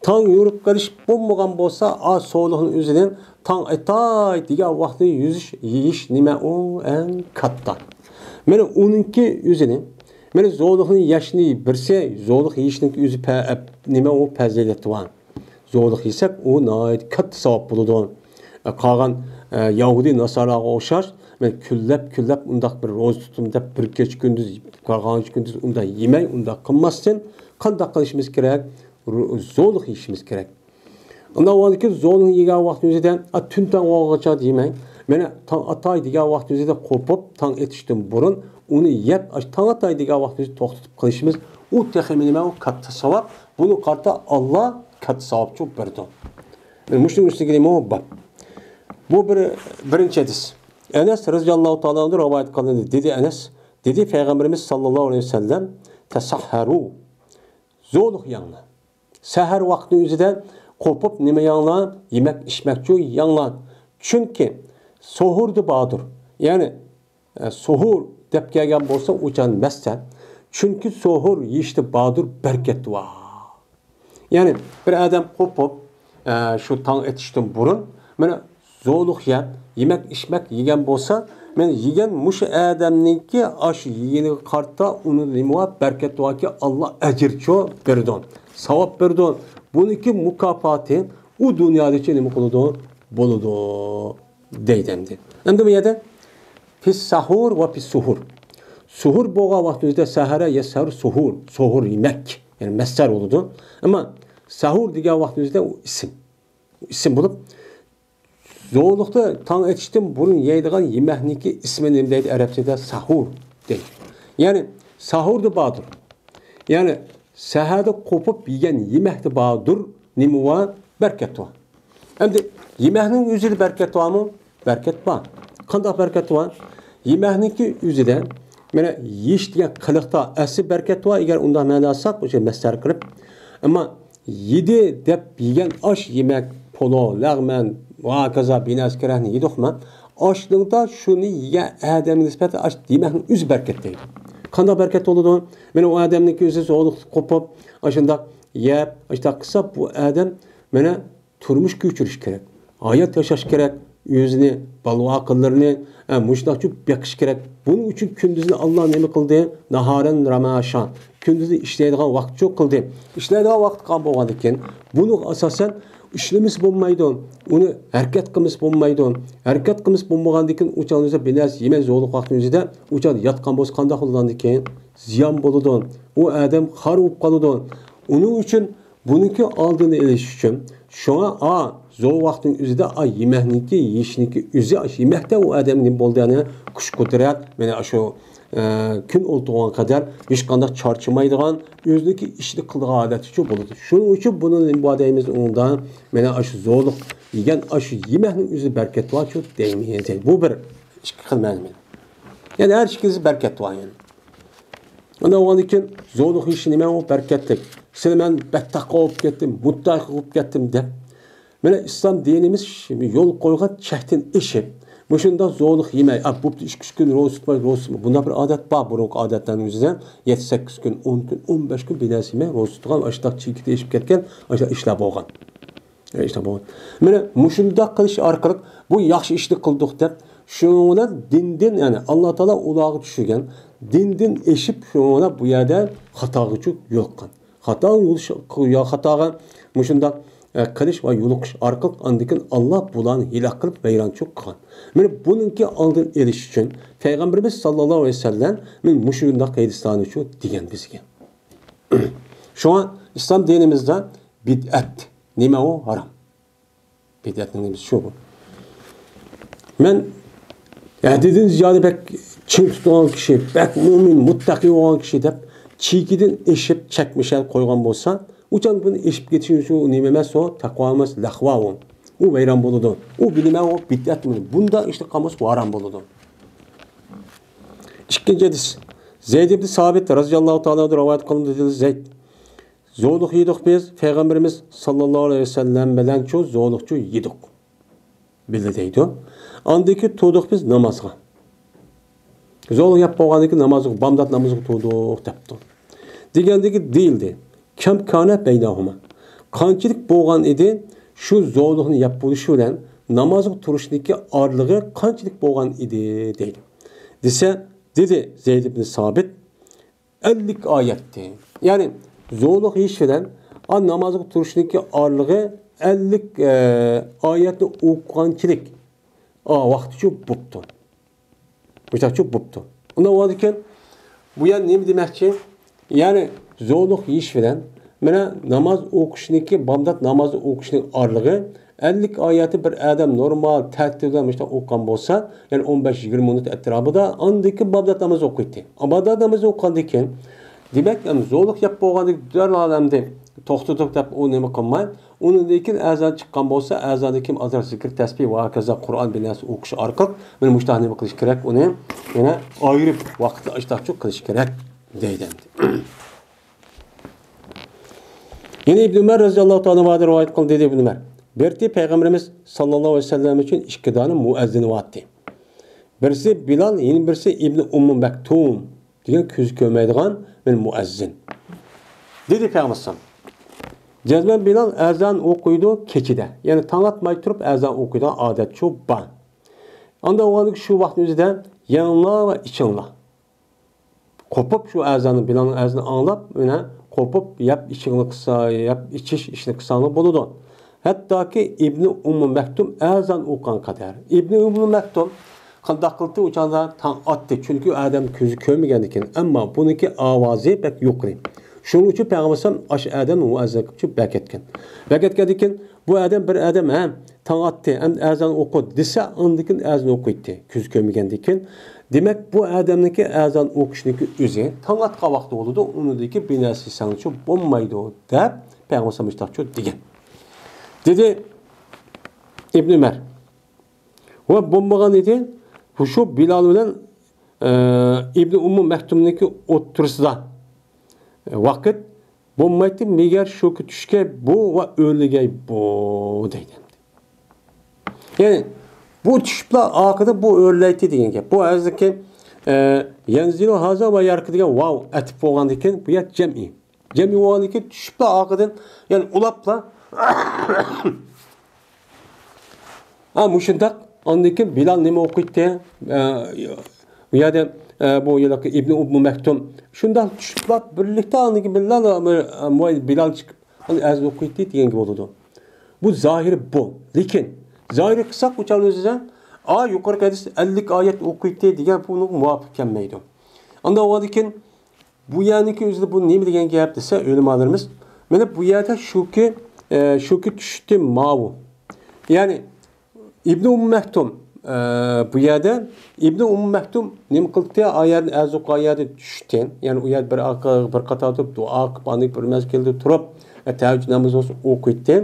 تاڭ يورۇپ قېلىش بولمىغان بولسا، ئا سوھۇرلۇقنىڭ ئۆزىدىن تاڭ ئاتاي دېگەن ۋاقتىدا يۈزۈش، يېيىش نېمە ئۇ ئەڭ كاتتا. مانا ئۇنىڭكى ئۆزىنى، مانا سوھۇرلۇقنى يەشنى بىرسى، سوھۇرلۇق يېيىشنىڭ ئۆزى پە-، ئەپ-، نېمە ئۇ پەزىلىتى بار. سوھۇرلۇق يېسەك، ئۇ ناھايىتى كاتتا ساۋاب بولىدۇ. قالغان، ئە، يەھۇدىي ناساراغا ئوخشاش، مەن كۈنلەپ، كۈنلەپ ئۇنداق بىر روزا تۇتۇم دەپ، بىر كېچە كۈندۈز، قالغانچە كۈندۈز ئۇنداق يېمەي، ئۇنداق قىلماستىن، قانداق قىلىشىمىز كېرەك؟ رو-، سوھۇرلۇق يېيىشىمىز كېرەك. ئۇنداق بولغاندىكىن زولۇڭ يېگەن ۋاقتىمىزدا، ئا، تۈن تاڭ بولغانغىچە دېمەي، مانا تاڭ ئاتاي دېگەن ۋاقتىمىزدا قوپۇپ، تاڭ ئېتىشتىن بۇرۇن ئۇنى يەپ، ئاشۇ تاڭ ئاتاي دېگەن ۋاقتىمىزدا توختىتىپ قىلىشىمىز، ئۇ تېخىمۇ نېمە، ئۇ كاتتا ساۋاب. بۇنى قارىتا ئاللا كاتتا ساۋابچۇ بېرىدۇ. مانا مۇشۇنىڭ ئۈستىگە نېمە بار؟ بۇ بىر، بىرىنچى ھەدىس. ئەنەس رەزىياللاھۇ تائالا ئەنھۇ رىۋايەت قىلىندى. دېدى ئەنەس، دېدى پەيغەمبىرىمىز ساللاللاھۇ ئەلەيھى ۋەسەللەم، تەسەھھەرۇ، زولۇق يەڭلار. سەھەر ۋاقتىنىڭ ئۆزىدە قوپۇپ نېمە يەڭلار؟ يېمەك ئىچمەكچۇ يەڭلار. چۈنكى سوھۇردا باردۇر. يەنى، ئە، سوھۇر دەپ كەلگەن بولسا ئۇچان مەسسە. چۈنكى سوھۇر يېيىشتە باردۇر بەرىكەت بار. يەنى بىر ئادەم قوپۇپ، ئە، شۇ تاڭ ئېتىشتىن بۇرۇن، مانا، زولۇق يەپ، يېمەك ئىچمەك يېگەن بولسا، مانا يېگەن مۇشۇ ئادەمنىڭكى ئاشۇ يېگىنىگە قارىتا ئۇنى نېمە بار؟ بەرىكەت باركى، ئاللا ئەجىرچۇ بېرىدۇ، ساۋاب بېرىدۇ. بۇنىڭكى مۇكاپاتى ئۇ دۇنيادىچۇ نېمە قىلىدۇ؟ بولىدۇ، دەيدۇ ئەمدى. ئەمدى بۇ يەردە پىس ساھۇر ۋە پىس سۇھۇر. سۇھۇر بولغان ۋاقتىمىزدا سەھەرە يە سەھۇر سۇھۇر، سۇھۇر يېمەك، يەنى مەسسەر بولىدۇ. ئەمما ساھۇر دېگەن ۋاقتىمىزدا ئۇ ئىسىم. ئىسىم بولۇپ، زولۇقتا تاڭ ئېتىشتىن بۇرۇن يەيدىغان يېمەكنىڭكى ئىسمى نېمە دەيدۇ؟ ئەرەبچىدە ساھۇر دەيدۇ. يەنى ساھۇردا باردۇر. يەنى سەھەردە قوپۇپ يېگەن يېمەكتە باردۇر. نېمە بار؟ بەرىكەت بار. ئەمدى يېمەكنىڭ ئۆزىدە بەرىكەت بارمۇ؟ بەرىكەت بار. قانداق بەرىكەت بار؟ يېمەكنىڭكى ئۆزىدە، مانا، يېيىش دېگەن قىلىقتا ئەسلى بەرىكەت بار، ئەگەر ئۇنداق مەنە ئالساق، ئۆشە مەسسەر قىلىپ. ئەمما يېدى دەپ يېگەن ئاش، يېمەك، پولو، لەغمەن، ۋە ھاكازا بىنەسى كېرەكنى يېدۇقما، ئاشنىڭدا شۇنى يېگەن ئادەمگە نىسبەتەن ئاش يېمەكنىڭ ئۆزى بەرىكەت دەيدۇ. قانداق بەرىكەت بولىدۇ؟ مانا ئۇ ئادەمنىڭكى ئۆزى زولۇق قوپۇپ، ئاشۇنداق يەپ، ئاشۇنداق قىلسا، بۇ ئادەم مانا تۇرمۇش كۆچۈرۈش كېرەك، ھايات ياشاش كېرەك، ئۆزىنى، بالا-ۋاقىلىرىنى، ئە، مۇشۇنداقچۇ بېقىش كېرەك. بۇنىڭ ئۈچۈن كۈندۈزنى ئاللا نېمە قىلدى؟ ناھارەن راماشا. كۈندۈزنى ئىشلەيدىغان ۋاقىتچۇ قىلدى. ئىشلەيدىغان ۋاقىت قالغان بولغاندىكىن، بۇنىڭغا ئاساسەن ئىشلىمىسە بولمايدۇ. ئۇنى ھەرىكەت قىلمىسا بولمايدۇ. ھەرىكەت قىلمىسا بولمىغاندىكىن، ئۇ چاغدا بىر نەرسە يېمەي زولۇق ۋاقتىنىڭ ئۆزىدە ئۇ چاغدا ياتقان بولسا قانداق بولىدىكىن؟ زىيان بولىدۇ. ئۇ ئادەم خار بولۇپ قالىدۇ. ئۇنىڭ ئۈچۈن بۇنىڭكى ئالدىنى ئېلىش ئۈچۈن، شۇڭا، ئا، زور ۋاقىتنىڭ ئۆزىدە، ئا، يېمەكنىڭكى، يېيىشنىڭكى ئۆزى، ئاشۇ يېمەكتە ئۇ ئادەمگە نېمە بولدى، يەنى كۈچ قۇدرەت، مانا شۇ، ئە، كۈن ئولتۇرغان قەدەر ھېچقانداق چارچىمايدىغان، ئۆزىنىڭكى ئىشىنى قىلىدىغان ھالەتتىچۇ بولىدۇ. شۇنىڭ ئۈچۈن بۇنى نېمە بار دەيمىز ئۇنىڭدا، مانا ئاشۇ زورلۇق يېگەن ئاشۇ يېمەكنىڭ ئۆزىدە بەرىكەت بارچۇ دەيمىز. بۇ بىر ئىككى خىل مەنىمىز. يەنى ھەر ئىككىسى بەرىكەت بار يەنى. ئاندىن كېيىن زورلۇق يېيىش نېمە ئۇ بەرىكەتلىك. سىلى مەن بەتتاققا بولۇپ كەتتىم، مۇتتاققا بولۇپ كەتتىم دەپ. مانا ئىسلام دىنىمىز يول قويغان چەكتىن ئېشىپ، مۇشۇنداق زورلۇق يېمەي، ئا، بوپتۇ، ئىككى ئۈچ كۈن روزا تۇتماي، روزا تۇتماي. بۇنداق بىر ئادەت بار، بۇرۇنقى ئادەتلەرنىڭ ئۆزىدە يەتتە سەككىز كۈن، ئون كۈن، ئون بەش كۈن بىر نەرسە يېمەي روزا تۇتقان، ئاشۇنداق چېكىتى ئېشىپ كەتكەن، ئاشۇنداق ئىشلار بولغان. ئىشلار بولغان. مانا مۇشۇنداق قىلىش ئارقىلىق بۇ ياخشى ئىشنى قىلدۇق دەپ، شۇنىڭ بىلەن دىندىن، يەنى ئاللا تائالا ئۇلارغا چۈشۈرگەن دىندىن ئېشىپ، شۇنىڭ بىلەن بۇ يەردە خاتاغىچۇ يولۇققان. خاتا يولۇش، يا خاتاغا مۇشۇنداق، ئە، قىلىش ۋە يولۇقۇش ئارقىلىق ئاندىن كېيىن ئاللا بۇلارنى ھېلاك قىلىپ ۋەيرانچۇ قىلغان. مانا بۇنىڭكى ئالدىنى ئېلىش ئۈچۈن پەيغەمبىرىمىز ساللاللاھۇ ئەلەيھى ۋەسەللەم مانا مۇشۇنداق ھەدىسلەرنىچۇ دېگەن بىزگە. شۇڭا ئىسلام دىنىمىزدا بىدئەت نېمە ئۇ؟ ھارام. بىدئەتنىڭ نېمىسى شۇ بۇ. مەن ھەددىدىن زىيادە بەك چىڭ تۇتۇلغان كىشى، بەك مۆمىن، مۇتتەقى بولغان كىشى دەپ چېكىدىن ئېشىپ چەكمىشەل قويغان بولسا، ئۇچان بۇنى ئېشىپ كېتىشى شۇ نېمە ئەمەس، ئۇ تەقۋا ئەمەس، لەخۋا ئۇ. ئۇ ۋەيران بولىدۇ. ئۇ بىلىمە ئۇ بىدئەت بۇنى. بۇنداق ئىشنى قىلمىسا ھارام بولىدۇ. ئىككىنچى ھەدىس. زەيد ئىبن سابىت رازىياللاھۇ تائالا ئەنھۇ رىۋايەت قىلىندى، دېدى زەيد. زولۇق يېدۇق بىز، پەيغەمبىرىمىز ساللاللاھۇ ئەلەيھى ۋەسەللەم بىلەنچۇ زولۇقچۇ يېدۇق. بىللە دەيدۇ. ئاندىن كېيىن تۇردۇق بىز نامازغا. زولۇق يەپ بولغاندىن كېيىن نامازغا، بامدات نامازغا تۇردۇق دەپتۇ. دېگەندىكى دېيىلدى. كەم كانە بەينەھۇما. قانچىلىك بولغان ئىدى، شۇ زولۇقنى يەپ بولۇشى بىلەن نامازغا تۇرۇشنىڭكى ئارىلىقى قانچىلىك بولغان ئىدى دەيدۇ. دېسە، دېدى زەيد ئىبن سابىت، ئەللىك ئايەتتى. يەنى زولۇق يېيىش بىلەن ئا نامازغا تۇرۇشنىڭكى ئارىلىقى ئەللىك، ئە، ئايەتنى ئوقۇغانچىلىك، ئا، ۋاقتىچۇ بوپتۇ. مۇشۇنداقچۇ بوپتۇ. ئۇنداق بولغاندىكىن، بۇ يەنى نېمە دېمەكچى؟ يەنى زولۇق يېيىش بىلەن مانا ناماز ئوقۇشنىڭكى، بامدات نامازى ئوقۇشنىڭ ئارىلىقى ئەللىك ئايەتنى بىر ئادەم نورمال تەرتىپ بىلەن مۇشۇنداق ئوقۇغان بولسا، يەنى ئون بەش يىگىرمە مىنۇت ئەتراپىدا، ئاندىن كېيىن بامدات نامىزى ئوقۇيتتى. بامدات نامىزى ئوقۇغاندىن كېيىن، دېمەك، ئەم، زورلۇق گەپ بولغاندىن كېيىن دەرھال ئەمدى توختىتىپ دەپ ئۇ نېمە قىلماي، ئۇنىڭدىن كېيىن ئەزان چىققان بولسا، ئەزاندىن كېيىن ئازراق زىكىر، تەسبىھ ۋە ھاكازا قۇرئان بىر نەرسە ئوقۇش ئارقىلىق، مانا مۇشۇنداق نېمە قىلىش كېرەك، ئۇنى يەنە ئايرىپ ۋاقىتتا ئاشۇنداقچۇ قىلىش كېرەك دەيدۇ ئەمدى. يەنە ئىبن ئۆمەر رەزىياللاھۇ تائالا ئەنھۇدىن رىۋايەت قىلدى، دېدى ئىبن ئۆمەر. بىر پەيغەمبىرىمىز ساللاللاھۇ ئەلەيھى ۋەسەللەم ئۈچۈن ئىككى دانە مۇئەززىن بارتى. بىرسى بىلال، يەنە بىرسى ئىبن ئۇممۇ مەكتۇم دېگەن كۆزى كۆرمەيدىغان بىر مۇئەززىن. دېدى پەيغەمبەر ئەلەيھىسسالام، جەزمەن بىلال ئەزان ئوقۇيدۇ كېچىدە، يەنى تاڭ ئاتماي تۇرۇپ ئەزان ئوقۇيدىغان ئادەتچۇ بار. ئانداق بولغاندىكىن شۇ ۋاقىتنىڭ ئۆزىدە يەڭلار ۋە ئىچىڭلار. قوپۇپ شۇ ئەزاننى، بىلالنىڭ ئەزىنى ئاڭلاپ، مانا قوپۇپ يەپ ئىچىشنى قىلسا، يەپ ئىچىش ئىشنى قىلساڭلار بولىدۇ. ھەتتاكى ئىبنى ئۇممۇ مەكتۇم ئەزان ئوقۇغان قەدەر. ئىبنى ئۇممۇ مەكتۇم قانداق قىلدى؟ ئۇ چاغدا تاڭ ئاتتى. چۈنكى ئۇ ئادەم كۆزى كۆرمىگەندىكىن. ئەمما بۇنىڭكى ئاۋازى بەك يۇقىرى. شۇنىڭ ئۈچۈن پەيغەمبەر ئەلەيھىسسالام ئاشۇ ئادەمنى مۇئەززىن قىلىپ بەكەتكەن. بەكەتكەندىكىن بۇ ئادەم بىر ئادەم، ھە، تاڭ ئاتتى، ئەمدى ئەزان ئوقۇ دېسە، ئاندىكىن ئەزان ئوقۇيتتى، كۆزى كۆرمىگەندىكىن. دېمەك، بۇ ئادەمنىڭكى ئەزان ئوقۇشنىڭكى ئۆزى تاڭ ئاتقان ۋاقتى بولىدۇ، ئۇنىڭدىكى بىر نەرسە دېسەڭچۇ بولمايدۇ، دەپ پەيغەمبەر مۇشتاقچۇ دېگەن. دېدى ئىبن ئۆمەر. ۋە بولمىغان ئىدى، شۇ بىلال بىلەن، ئە، ئىبن ئۇممۇ مەكتۇمنىڭكى ئوتتۇرىسىدا ۋاقىت بولمايتتى، مەگەر شۇ كۈ چۈشكەي بۇ ۋە ئۆرلىگەي بۇ دەيدۇ. يەنى بۇ چۈشۈپلا ئارقىدا بۇ ئۆرلەيتتى دېگەن گەپ. بۇ ھازىركى، ئە، يەنزىلۇ ھازا ۋە يارقى دېگەن ۋاۋ ئەتىپ بولغاندىن كېيىن بۇ يەر جەمئىي. جەمئىي بولغاندىن كېيىن چۈشۈپلا ئارقىدىن، يەنى ئۇلاپلا ھە، مۇشۇنداق. ئاندىن كېيىن بىلال نېمە ئوقۇيتتى؟ ئە، بۇ يەردە، ئە، بۇ ھېلىقى ئىبنى ئۇممۇ مەكتۇم شۇنداق چۈشۈپلا بىرلىكتە ئاندىن كېيىن بىلال، ئە، بىلال چىقىپ ئەزان ئوقۇيتتى دېگەنگە بولىدۇ. بۇ زاھىرى بۇ. لېكىن زاھىرى قىلساق ئۇ چاغنى ئۆزىدە، ئا، يۇقىرىقى ھەدىس ئەللىك ئايەت ئوقۇيتتى دېگەن بۇنىڭغا مۇۋاپىق كەلمەيدۇ. ئانداق بولغاندىن كېيىن بۇ يەرنىڭكى ئۆزىدە بۇ نېمە دېگەن گەپ دېسە، ئۆلىمالىرىمىز، مانا بۇ يەردە شۇكى، ئە، شۇكى چۈشتى ماۋۇ. يەنى ئىبنى ئۇممۇ مەكتۇم، ئە، بۇ يەردە ئىبنى ئۇممۇ مەكتۇم نېمە قىلدى؟ ئايەتنى ئەزۇق ئايەتنى چۈشتى. يەنى ئۇ يەردە بىر ئاق-، بىر قاتار تۇرۇپ دۇئا قىلىپ، ئاندىن بىر مەزگىلدە تۇرۇپ، ئە، تەھەججۇد نامىزى بولسا ئوقۇيتتى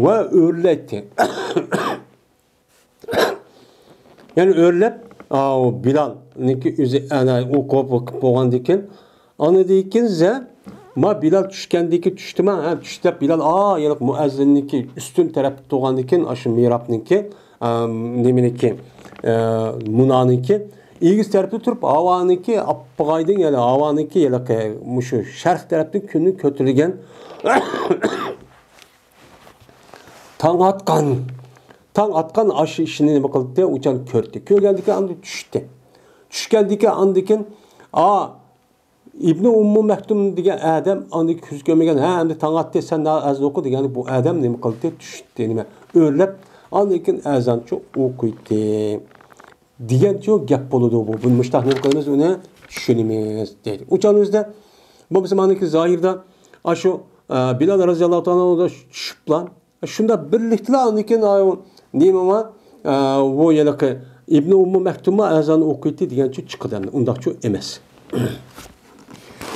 ۋە ئۆرلەيتتى. يەنى ئۆرلەپ، ئاۋۇ بىلالنىڭكى ئۆزى ئەنە ئوقۇپ، ئوقۇپ بولغاندىن كېيىن، ئاندىن كېيىن زە، ما بىلال چۈشكەندىن كېيىن چۈشتىما؟ ھە، چۈشتى دەپ بىلال، ئا، يەنە مۇئەززىننىڭكى ئۈستۈن تەرەپتە تۇرغاندىن كېيىن، ئاشۇ مېھرابنىڭكى، ئا، نېمىنىڭكى، ئا، مۇنانىڭكى ئېگىز تەرەپتە تۇرۇپ، ھاۋانىڭكى ئاپپىغايدىن، يەنى ھاۋانىڭكى ھېلىقى مۇشۇ شەرق تەرەپتىن كۈننىڭ كۆتۈرۈلگەن تاڭ ئاتقان، تاڭ ئاتقان ئاشۇ ئىشنى نېمە قىلدى؟ ئۇچان كۆردى. كۆرگەندىكىن ئاندىن چۈشتى. چۈشكەندىكىن ئاندىن كېيىن، ئا، ئىبنى ئۇممۇ مەكتۇم دېگەن ئادەم ئاندىن كۆز كۆرمىگەن، ھە، ئەمدى تاڭ ئاتتى، سەن ئەزان ئوقۇ دېگەندە بۇ ئادەم نېمە قىلدى؟ چۈشتى، نېمە، ئۆرلەپ، ئاندىن كېيىن ئەزانچۇ ئوقۇيتتى. دېگەنچۇ گەپ بولىدۇ بۇ. بۇنى مۇشتاق نېمە قىلىمىز، ئۇنى چۈشىنىمىز دەيدۇ. ئۇ چاغنىڭ ئۆزىدە بولمىسا مانىكى زاھىردا ئاشۇ، ئە، بىلال رەزىياللاھۇ تائالا ئانھۇ چۈشۈپلا، شۇنداق بىرلىكتىلا ئاندىن كېيىن، ئايۇ، نېمىما، ئە، بۇ ھېلىقى ئىبنى ئۇممۇ مەكتۇممۇ ئەزان ئوقۇيتتى دېگەنچۇ چىقىدۇ ئەمدى. ئۇنداقچۇ ئەمەس.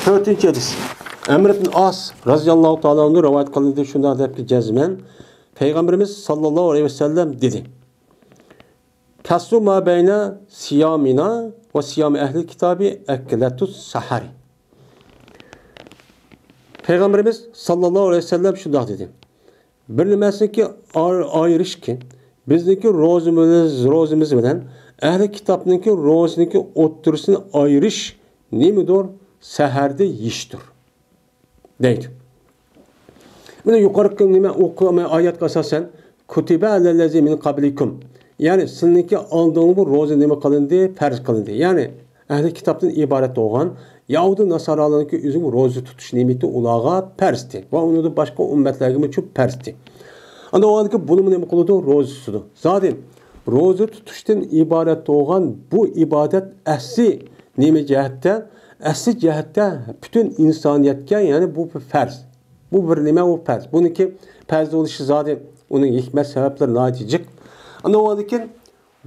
تۆتىنچى ھەدىس. ئەمر ئىبن ئاس رەزىياللاھۇ تائالا ئانھۇ رىۋايەت قىلىندى، شۇنداق دەپكى جەزمەن پەيغەمبىرىمىز ساللاللاھۇ ئەلەيھى ۋەسەللەم دېدى. كەسرۇ ما بەينە سىيامىنا ۋە سىيامى ئەھلىل كىتابى ئەكلەتۇس سەھەرى. پەيغەمبىرىمىز ساللاللاھۇ ئەلەيھى ۋەسەللەم شۇنداق دېدى. بىر نېمەسىنىڭكى ئار-، ئايرىشكى، بىزنىڭكى روزىمىز، روزىمىز بىلەن ئەھلى كىتابنىڭكى روزىنىڭكى ئوتتۇرىسىنى ئايرىش نېمىدۇر؟ سەھەردە يېيىشتۇر. دەيدۇ. مانا يۇقىرىقى نېمە ئوقۇ-، ئايەتكە ئاساسەن، كۇتىبە ئەلەللەزى مىن قەبلىكۇم. يەنى سىلىنىڭكى ئالدىڭلارغا بۇ روزا نېمە قىلىندى؟ پەرز قىلىندى. يەنى ئەھلى كىتابتىن ئىبارەت بولغان يەھۇدىي ناسارالارنىڭكى ئۆزىگە روزا تۇتۇش نېمىتى ئۇلارغا پەرزتى. ۋە ئۇنىڭدىن باشقا ئۈممەتلەرگىمۇ چۈ پەرزتى. ئاندىن ئۇلارنىڭكى بۇنىمۇ نېمە قىلىدۇ؟ روزا تۇتىدۇ. زادى روزا تۇتۇشتىن ئىبارەت بولغان بۇ ئىبادەت ئەسلى نېمە جەھەتتە؟ ئەسلى جەھەتتە پۈتۈن ئىنسانىيەتكە، يەنى بۇ بىر پەرز. بۇ بىر نېمە، ئۇ پەرز. بۇنىڭكى پەرز بولۇشى زادى، ئۇنىڭ ھېكمەت سەۋەبلىرى ناھايىتى جىق. ئاندىن ئۇنىڭدىن كېيىن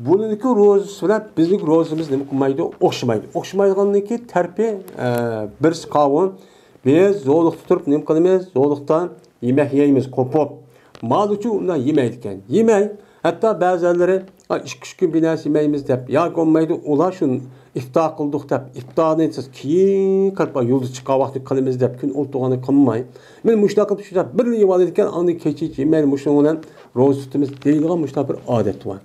بۇنىڭكى روزىسى بىلەن بىزنىڭ روزىمىز نېمە قىلمايدۇ؟ ئوخشىمايدۇ. ئوخشىمايدىغانلىكى تەرىپى، ئە، بىرسى قاۋۇ. بىز زورلۇقتا تۇرۇپ نېمە قىلىمىز؟ زورلۇقتا يېمەك يەيمىز، قوپۇپ. مالۇچۇ ئۇنداق يېمەيدىكەن. يېمەي. ھەتتا بەزەنلىرى، «ئا، ئىككى، ئۈچ كۈن بىر نەرسە يېمەيمىز» دەپ، ياكى بولمايدۇ، ئۇلار شۇ ئىپتار قىلدۇق دەپ، ئىپتارنى سىز كېيىن قىلىپ، يۇلدۇز چىققان ۋاقتىدا قىلىمىز دەپ، كۈن ئولتۇرغاندا قىلماي. مانا مۇشۇنداق قىلىپ، شۇنداق بىرلا يېۋالىدىكەن، ئاندىن كېچىچە يېمەيلى، مۇشۇنىڭ بىلەن روزا تۇتىمىز دەيدىغان مۇشۇنداق بىر ئادەت بار.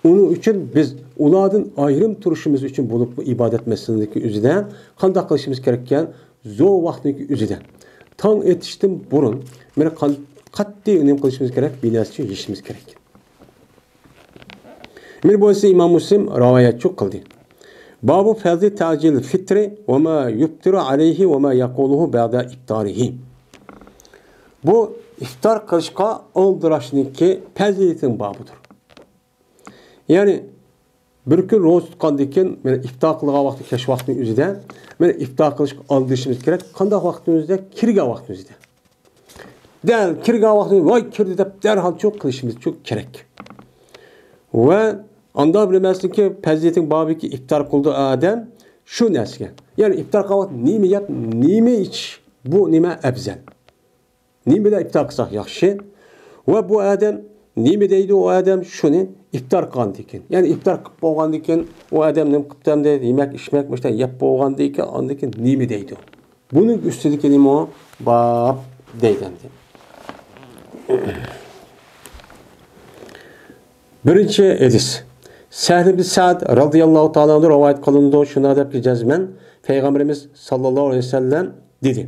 ئۇنىڭ ئۈچۈن بىز ئۇلاردىن ئايرىم تۇرۇشىمىز ئۈچۈن بولۇپمۇ ئىبادەت مەسىلىسىدىكى ئۆزىدە قانداق قىلىشىمىز كېرەككەن؟ زور ۋاقىتنىڭكى ئۆزىدە. تاڭ ئېتىشتىن بۇرۇن، مانا، قان-، قەتئىي نېمە قىلىشىمىز كېرەك؟ بىر نەرسە ئىچىمىز كېرەك. مانا بۇ ئىمام مۇسلىم رىۋايەتچۇ قىلدى. بابۇ فەزلى تەجىل فىترى ۋە ما يۇفتىرۇ ئەلەيھى ۋە ما يەقۇلۇھۇ بەئدە ئىفتارىھى. بۇ ئىفتار قىلىشقا ئالدىراشنىڭكى پەزىلىتىنىڭ بابىدۇر. يەنى بىر كۈن روزا تۇتقاندىن كېيىن، مانا ئىپتار قىلغان ۋاقتى كەچ ۋاقتىنىڭ ئۆزىدە، مانا ئىپتار قىلىشقا ئالدىرىشىمىز كېرەك. قانداق ۋاقىتنىڭ ئۆزىدە؟ كىرگەن ۋاقتىنىڭ ئۆزىدە. دەل كىرگەن ۋاقتىدا، «ۋاي، كىردى» دەپ دەرھالچۇ قىلىشىمىزچۇ كېرەك. ۋە ئاندا بىلمەسلىكى پەزىلىتىنىڭ بابىكى ئىپتار قىلدى ئادەم شۇ نەرسىگە. يەنى ئىپتار قىلغان ۋاقىت نېمە يەپ، نېمە ئىچىش، بۇ نېمە ئەۋزەل؟ نېمە بىلەن ئىپتار قىلساق ياخشى؟ ۋە بۇ ئادەم نېمە دەيدۇ؟ ئۇ ئادەم شۇنى ئىپتار قىلغاندىن كېيىن، يەنى ئىپتار قىلىپ بولغاندىن كېيىن، ئۇ ئادەم نېمە قىپتۇ ئەمدى؟ يېمەك، ئىچمەك، مۇشۇنداق يەپ بولغاندىن كېيىن، ئاندىن كېيىن نېمە دەيدۇ؟ بۇنىڭ ئۈستىدىكى نېمە؟ باب دەيدۇ ئەمدى. بىرىنچى ھەدىس. سەھل ئىبن سەئد رەزىياللاھۇ تائالا ئەنھۇ رىۋايەت قىلىنىدۇ، شۇنداق دەپكى جەزمەن پەيغەمبىرىمىز ساللاللاھۇ ئەلەيھى ۋەسەللەم دېدى: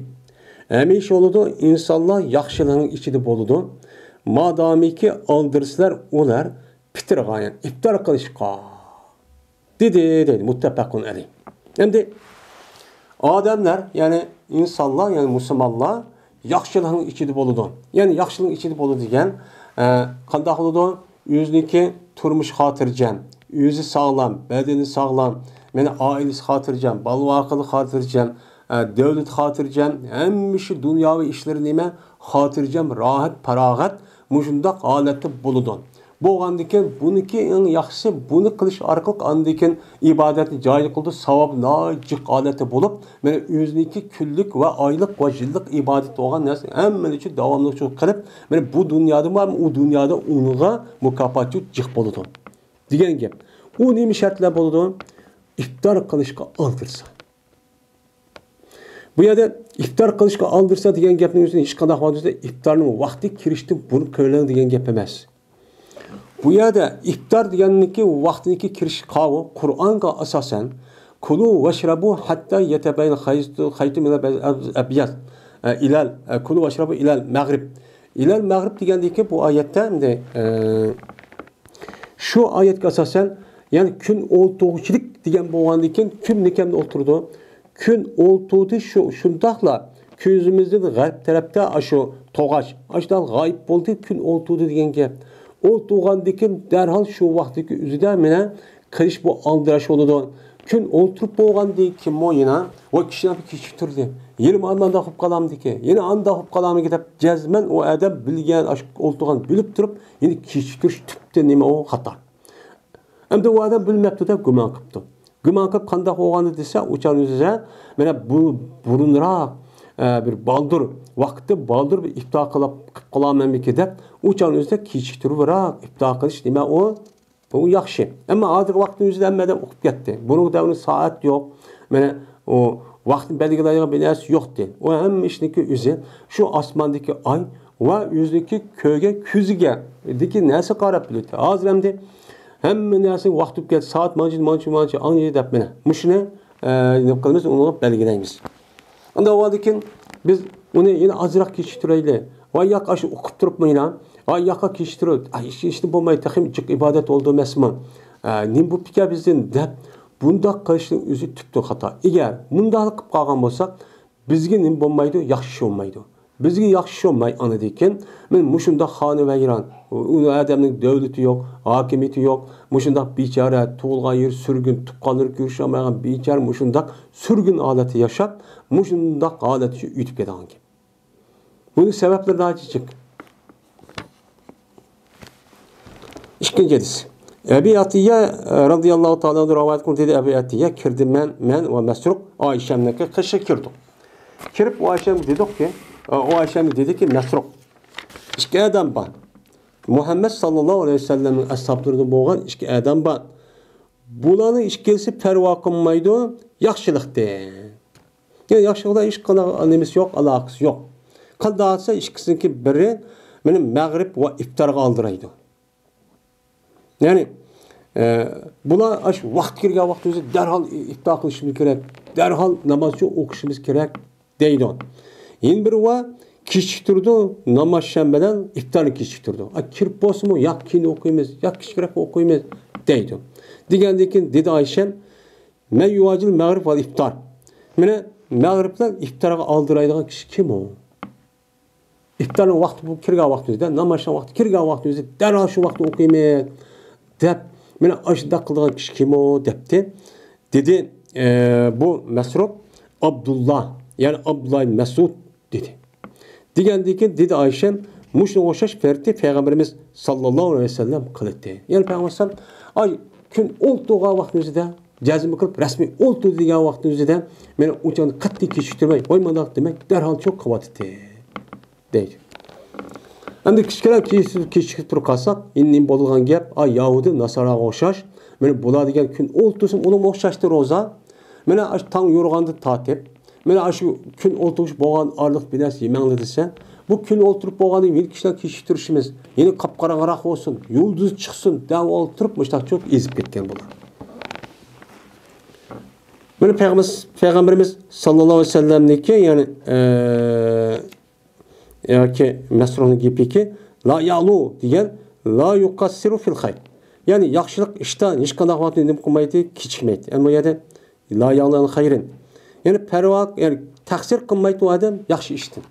ھەمىشە بولىدۇ، ئىنسانلار ياخشىلىقنىڭ ئىچىدە بولىدۇ، مادامىكى ئالدىرسىلەر ئۇلار پىتىرغا، يەنى ئىپتار قىلىشقا دېدى، دەيدۇ. مۇتتەپەقۇن ئەلەيھ. ئەمدى ئادەملەر، يەنى ئىنسانلار، يەنى مۇسۇلمانلار ياخشىلىقنىڭ ئىچىدە بولىدۇ. يەنى ياخشىلىقنىڭ ئىچىدە بولىدۇ دېگەن، ئە، قانداق بولىدۇ؟ ئۆزىنىڭكى تۇرمۇش خاتىرجەم، ئۆزى ساغلام، بەدىنى ساغلام، مانا ئائىلىسى خاتىرجەم، بالا-ۋاقىلى خاتىرجەم، ئە، دۆلىتى خاتىرجەم، ھەممە شۇ دۇنياۋى ئىشلىرى نېمە؟ خاتىرجەم، راھەت، پاراغەت، مۇشۇنداق ھالەتتە بولىدۇ. بولغاندىكىن بۇنىڭكى ئەڭ ياخشىسى، بۇنى قىلىش ئارقىلىق ئاندىكىن ئىبادەتنى جايىدا قىلىدۇ، ساۋابى ناھايىتى جىق ھالەتتە بولۇپ، مانا ئۆزىنىڭكى كۈنلۈك ۋە ئايلىق ۋە يىللىق ئىبادىتى بولغان نەرسە ھەممىنى ئۈچۈن داۋاملىق شۇ قىلىپ، مانا بۇ دۇنيادا ھەم ئۇ دۇنيادا ئۇنىڭغا مۇكاپات جىق بولىدۇ دېگەن گەپ. ئۇ نېمە شەرتلەر بولىدۇ؟ ئىپتار قىلىشقا ئالدىرسا. بۇ يەردە ئىپتار قىلىشقا ئالدىرسا دېگەن گەپنىڭ ئۆزىنى ھېچقانداق ۋاقىتتا ئىپتارنىڭ ۋاقتى كىرىشتىن بۇرۇن قىلىڭ دېگەن گەپ ئەمەس. بۇ يەردە ئىپتار دېگەننىڭكى ۋاقتىنىڭكى كىرىش قاۋۇ قۇرئانغا ئاساسەن، كۇلۇ ۋەشرەبۇ ھەتتا يەتەبەينە خەيتۇ مىنەل ئەبيەز، ئە، ئىلەل، ئە، كۇلۇ ۋەشرەبۇ ئىلەل مەغرىب. ئىلەل مەغرىب دېگەندىكى بۇ ئايەتتە ئەمدى، ئە، شۇ ئايەتكە ئاساسەن، يەنى كۈن ئولتۇرغۇچىلىق دېگەن بولغاندىن كېيىن، كۈن نېكەمدە ئولتۇرىدۇ؟ كۈن ئولتۇردى، شۇ، شۇنداقلا كۆزىمىزدىن غەرب تەرەپتە ئاشۇ توغاچ، ئاشۇنداق غايىب بولدى، كۈن ئولتۇردى دېگەن گەپ. ئولتۇرغاندىن كېيىن دەرھال شۇ ۋاقىتتىكى ئۆزىدە مانا قىلىش بۇ ئالدىراش بولىدۇ. كۈن ئولتۇرۇپ بولغاندىن كېيىنمۇ يەنە، ۋاي، كىشىلەر كېچىكتۈردى، يەنە مانداق بولۇپ قالامدىكى، يەنە ئانداق بولۇپ قالامدىكى دەپ جەزمەن ئۇ ئادەم بىلگەن، ئاشۇ ئولتۇرغان بىلىپ تۇرۇپ يەنە كېچىكتۈرۈش تۈپتىن نېمە ئۇ خاتا. ئەمدى ئۇ ئادەم بىلمەپتۇ دەپ گۇمان قىپتۇ. گۇمان قىپ قانداق بولغاندا دېسە، ئۇ چاغنىڭ ئۆزىدە مانا بۇ بۇرۇنراق، ئە، بىر بالدۇر ۋاقىتتا بالدۇر بىر ئىپتار قىلىپ، قىپ قالامەنمىكىن دەپ، ئۇ چاغنىڭ ئۆزىدە كېچىكتۈرۈۋراق ئىپتار قىلىش نېمە ئۇ؟ بۇ ياخشى. ئەمما ھازىرقى ۋاقىتنىڭ ئۆزىدە ھەممە ئادەم ئۇقۇپ كەتتى. بۇنىڭ دەۋرىدە سائەت يوق. مانا ئۇ ۋاقىتنى بەلگىلەيدىغان بىر نەرسە يوقتى. ئۇ ھەممە ئىشنىڭكى ئۆزى شۇ ئاسماندىكى ئاي ۋە ئۆزىنىڭكى كۆرگەن كۆزىگە دىكى نەرسە قاراپ بىلىدۇ. ھازىر ئەمدى ھەممە نەرسە ۋاقىت ئۆتۈپ كەتتى. سائەت مانچە، مانچە، مانچە، ئاڭجى دەپ مانا مۇشۇنى، ئە، نېمە قىلىمىز، ئۇنى بەلگىلەيمىز. ئاندىن ئاۋۋالدىن كېيىن بىز ئۇنى يەنە ئازراق كېچىكتۈرەيلى. ۋاي ياق، ئاشۇ ئۇقۇپ تۇرۇپمۇ يەنە، ۋاي ياققا كېچىكتۈرۈپ، ئاي، ئىش، ئىشتىن بولماي، تېخىمۇ جىق ئىبادەت بولدى ئەمەسمۇ؟ ئە، نېمە بوپتىكەن بىزدىن دەپ، بۇنداق قىلىشنىڭ ئۆزى تۈپتىن خاتا. ئەگەر مۇنداقلا قىلىپ قالغان بولساق، بىزگە نېمە بولمايدۇ؟ ياخشى ئىش بولمايدۇ. بىزگە ياخشى ئىش بولماي ئاندىن كېيىن، مانا مۇشۇنداق خانىۋەيران، ئۇ ئادەمنىڭ دۆلىتى يوق، ھاكىمىيىتى يوق، مۇشۇنداق بىچارە، تۇغۇلغان يېرى سۈرگۈن، تۇغقانلىرى كۆرۈشەلمەيدىغان بىچارە مۇشۇنداق سۈرگۈن ھالەتتە ياشاپ، مۇشۇنداق ھالەتتە ئۆتۈپ كېتىدىغان گەپ. بۇنىڭ سەۋەبلىرى ناھايىتى جىق. ئىككىنچى ھەدىس. ئەبى ئەتىيە، ئە، رەزىياللاھۇ تائالا ئەنھۇ رىۋايەت قىلدى، دېدى ئەبى ئەتىيە، كىردىم مەن، مەن ۋە مەسرۇق ئائىشەمنىڭكى قېشىغا كىردۇق. كىرىپ ئۇ ئائىشەمگە دېدۇقكى، ئۇ ئائىشەمگە دېدىكى، مەسرۇق، ئىككى ئادەم بار. مۇھەممەد ساللاللاھۇ ئەلەيھى ۋەسەللەمنىڭ ئەسھابلىرىدىن بولغان ئىككى ئادەم بار. بۇلارنىڭ ئىككىلىسى پەرۋا قىلمايدۇ ياخشىلىقتىن. يەنى ياخشىلىقتا ھېچقانداق نېمىسى يوق، ئالاقىسى يوق. قانداق دېسە، ئىككىسىنىڭكى بىرى مېنى مەغرىب ۋە ئىپتارغا ئالدىرايدۇ. يەنى، ئە، بۇلار ئاشۇ ۋاقىت كىرگەن ۋاقىتنىڭ ئۆزىدە دەرھال ئىپتار قىلىشىمىز كېرەك، دەرھال ناماز ئوقۇشىمىز كېرەك دەيدۇ. يەنە بىرى بار، كېچىكتۈرىدۇ، ناماز شام بىلەن ئىپتارنى كېچىكتۈرىدۇ. ئا، كىرىپ بولسىمۇ، يا كېيىن ئوقۇيمىز، يا كېچىكرەك ئوقۇيمىز دەيدۇ. دېگەندىن كېيىن دېدى ئايشەم، مەن يۇئاجىل مەغرىب ۋەل ئىپتار. مېنى مەغرىب بىلەن ئىپتارغا ئالدىرايدىغان كىشى كىم ئۇ؟ ئىپتارنىڭ ۋاقتى بۇ كىرگەن ۋاقتىمىزدا، ناماز ۋاقتى كىرگەن ۋاقتىمىزدا دەرھال شۇ ۋاقىتتا ئوقۇيمىز دەپ، مېنى ئاشۇنداق قىلىدىغان كىشى كىم ئۇ دەپتۇ. دېدى، ئە، بۇ مەسرۇق ئابدۇللا، يەنى ئابدۇللا ئىبن مەسئۇد دېدى. دېگەندىن كېيىن دېدى ئايشەم، مۇشۇنىڭغا ئوخشاش پەرتنى پەيغەمبىرىمىز ساللاللاھۇ ئەلەيھى ۋەسەللەم قىلىتتى. يەنى پەيغەمبەر ئەلەيھىسسالام، ئاي، كۈن ئولتۇرغان ۋاقتىمىزدا جەزم قىلىپ رەسمىي ئولتۇر دېگەن ۋاقتىمىزدا مېنى ئۇنچىلىك قەتئىي كېچىكتۈرمەي، ۋاي مانداق دېمەي، دەرھال چوق قىلىۋاتاتتى دەيدۇ. ئەمدى كىچىككىنە كېچىكتۈرۈپ قالساق، ئىنىم بولىدىغان گەپ، ئا، يەھۇدىي ناساراغا ئوخشاش. مانا بۇلار دېگەن كۈن ئولتۇرسىمۇ ئۇنىڭغا ئوخشاشتى روزا. مانا ئاشۇ تاڭ يورۇغاندىن تارتىپ، مانا ئاشۇ كۈن ئولتۇرۇش بولغان ئارىلىق بىر نەرسە يېمەڭلار دېسە، بۇ كۈن ئولتۇرۇپ بولغاندىن كېيىن كىشىلەر كېچىكتۈرۈشىمىز، يەنە قاپقاراڭغىراق بولسۇن، يۇلدۇز چىقسۇن دەپ ئولتۇرۇپ مۇشۇنداق چوق ئېزىپ كەتكەن بۇلار. مانا پەيغەمبىرىمىز، پەيغەمبىرىمىز ساللاللاھۇ ئەلەيھى ۋەسەللەمنىڭكى، يەنى، ئە، ياكى مەسرۇرنىڭ گېپىكى، لا يەلۇ دېگەن، لا يۇقەسسىرۇ فىل خەير. يەنى ياخشىلىق ئىشتا ھېچقانداق ۋاقىتتا نېمە قىلمايتتى، كېچىكمەيتتى. ئەمما بۇ يەردە لا يەلۇ خەيرىن. يەنى پەرۋا، يەنى تەقسىر قىلمايتتى ئۇ ئادەم ياخشى ئىشتىن.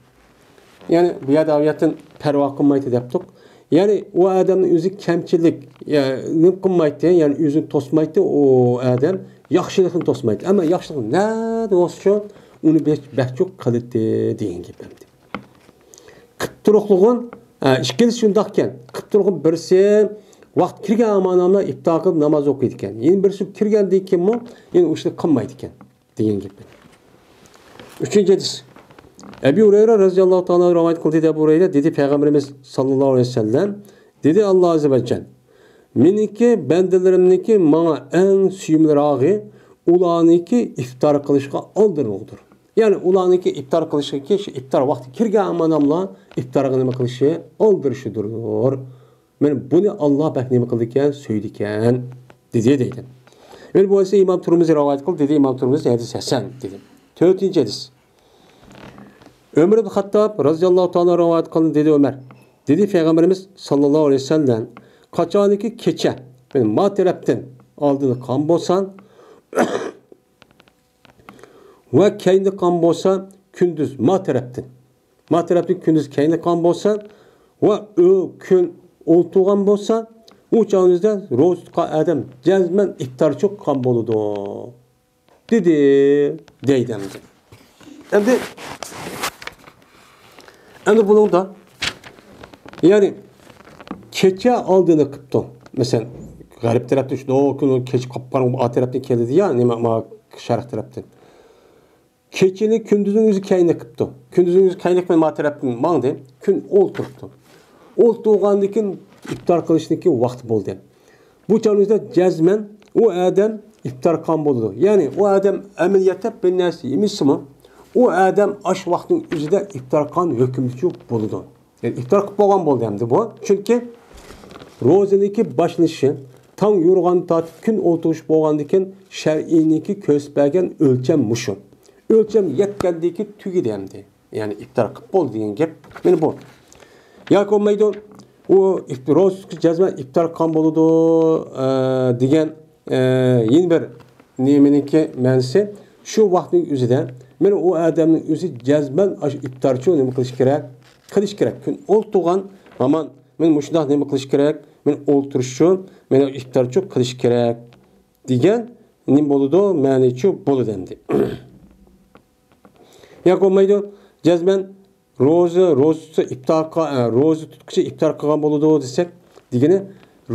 يەنى بۇ يەردە ئايەتتىن پەرۋا قىلمايتتى دەپتۇق. يەنى ئۇ ئادەمنىڭ ئۆزى كەمچىلىك، يە-، نېمە قىلمايتتى، يەنى ئۆزىنى توسمايتتى ئۇ ئادەم، ياخشىلىقنى توسمايتتى. ئەمما ياخشىلىق نەدە بولسىچۇ ئۇنى بەك، بەك چوق قىلاتتى دېگەن گەپ ئەمدى. قىپتۇرۇقلىغۇن، ئە، ئىككىلىسى شۇنداقكەن. قىپتۇرۇقلۇق بىرسى ۋاقىت كىرگەن ھامان ئىپتار قىلىپ ناماز ئوقۇيدىكەن. يەنە بىرسى كىرگەندىن كېيىنمۇ يەنە ئۇ ئىشنى قىلمايدىكەن دېگەن گەپ. ئۈچىنچى ھەدىس. ئەبى ھۇرەيرە رەزىياللاھۇ تائالا رىۋايەت قىلدى، دەپ ھۇرەيرە دېدى، پەيغەمبىرىمىز ساللاللاھۇ ئەلەيھى ۋەسەللەم دېدى، ئاللا ئەززە ۋە جەل، مېنىڭكى بەندىلىرىمنىڭكى ماڭا ئەڭ سۆيۈملۈراغى ئۇلارنىڭكى ئىپتار قىلىشقا ئالدىرىلغۇدۇر. يەنى ئۇلارنىڭكى ئىپتار قىلىشىغىكى شۇ ئىپتار ۋاقتى كىرگەن ھاماناملا ئىپتارغا نېمە قىلىشى؟ ئالدىرىشىدۇر. مانا بۇنى ئاللا بەك نېمە قىلىدىكەن؟ سۆيىدىكەن، دېدى دەيدۇ. مانا بۇ ھەدىسنى ئىمام تۇرمۇزى رىۋايەت قىلدى، دېدى ئىمام تۇرمۇزى، ھەدىس ھەسەن، دېدى. تۆتىنچى ھەدىس. ئۆمەر ئىبن خەتتاب رەزىياللاھۇ تائالا رىۋايەت قىلدى، دېدى ئۆمەر. دېدى پەيغەمبىرىمىز ساللاللاھۇ ئەلەيھى ۋەسەللەم، قاچانكى كېچە، يەنى ما تەرەپتىن ئالدىدا قىلغان بولسا، ۋە كەينىدە قىلغان بولسا، كۈندۈز ما تەرەپتىن، ما تەرەپتىن كۈندۈز كەينىدە قىلغان بولسا، ۋە ئۆ-، كۈن ئولتۇرغان بولسا، ئۇ چاغىمىزدا روزا تۇتقان ئادەم جەزمەن ئىپتارچۇ قىلغان بولىدۇ، دېدى، دەيدۇ ئەمدى. ئەمدى، ئەمدى بۇنىڭدا، يەنى كېچە ئالدىنى قىپتۇ. مەسىلەن، غەرب تەرەپتە شۇنداق كۈن كېچە قاپقاراڭغۇ ئا تەرەپتىن كېلىدۇ يا، نېمە، ما شەرق تەرەپتىن. كېچىنى كۈندۈزنىڭ ئۆزى كەينىدە قىپتۇ. كۈندۈزنىڭ ئۆزى كەينىدە قىپتۇ، ما تەرەپتىن ماڭدى. كۈن ئولتۇرۇپتۇ. ئولتۇرغاندىن كېيىن ئىپتار قىلىشنىڭكى ۋاقتى بولدى. بۇ چاغنىڭدا جەزمەن ئۇ ئادەم ئىپتار قىلغان بولىدۇ. يەنى ئۇ ئادەم ئەمەلىيەتتە بىر نەرسە يېمىسىمۇ، ئۇ ئادەم ئاش ۋاقتىنىڭ ئۆزىدە ئىپتار قىلغان ھۆكۈمدىچۇ بولىدۇ. يەنى ئىپتار قىلىپ بولغان بولدى ئەمدى بۇ. چۈنكى روزىنىڭكى باشلىنىشى تاڭ يورۇغاندىن تارتىپ كۈن ئولتۇرۇش بولغاندىن كېيىن شەرئىينىڭكى كۆرسىتىپ بەرگەن ئۆلچەم مۇشۇ. ئۆلچەم يەتكەندىن كېيىن تۈگىدى ئەمدى. يەنى ئىپتار قىلىپ بولدى دېگەن گەپ. مانا بۇ. ياكى بولمايدۇ، ئۇ ئىپ-، روزا تۇتقۇچى جەزمەن ئىپتار قىلغان بولىدۇ، ئە، دېگەن، ئە، يەنە بىر نېمىنىڭكى مەنىسى، شۇ ۋاقىتنىڭ ئۆزىدە، مانا ئۇ ئادەمنىڭ ئۆزى جەزمەن ئاشۇ ئىپتارچۇ نېمە قىلىش كېرەك؟ قىلىش كېرەك. كۈن ئولتۇرغان ھامان، مانا مۇشۇنداق نېمە قىلىش كېرەك؟ مانا ئولتۇرۇشچۇ، مانا ئىپتارچۇ قىلىش كېرەك دېگەن نېمە بولىدۇ؟ مەنىچۇ بولىدۇ ئەمدى. ياكى بولمايدۇ، جەزمەن روزا، روزا تۇتسا ئىپتار قىلغان، ئە، روزا تۇتقۇچى ئىپتار قىلغان بولىدۇ دېسەك، دېگىنى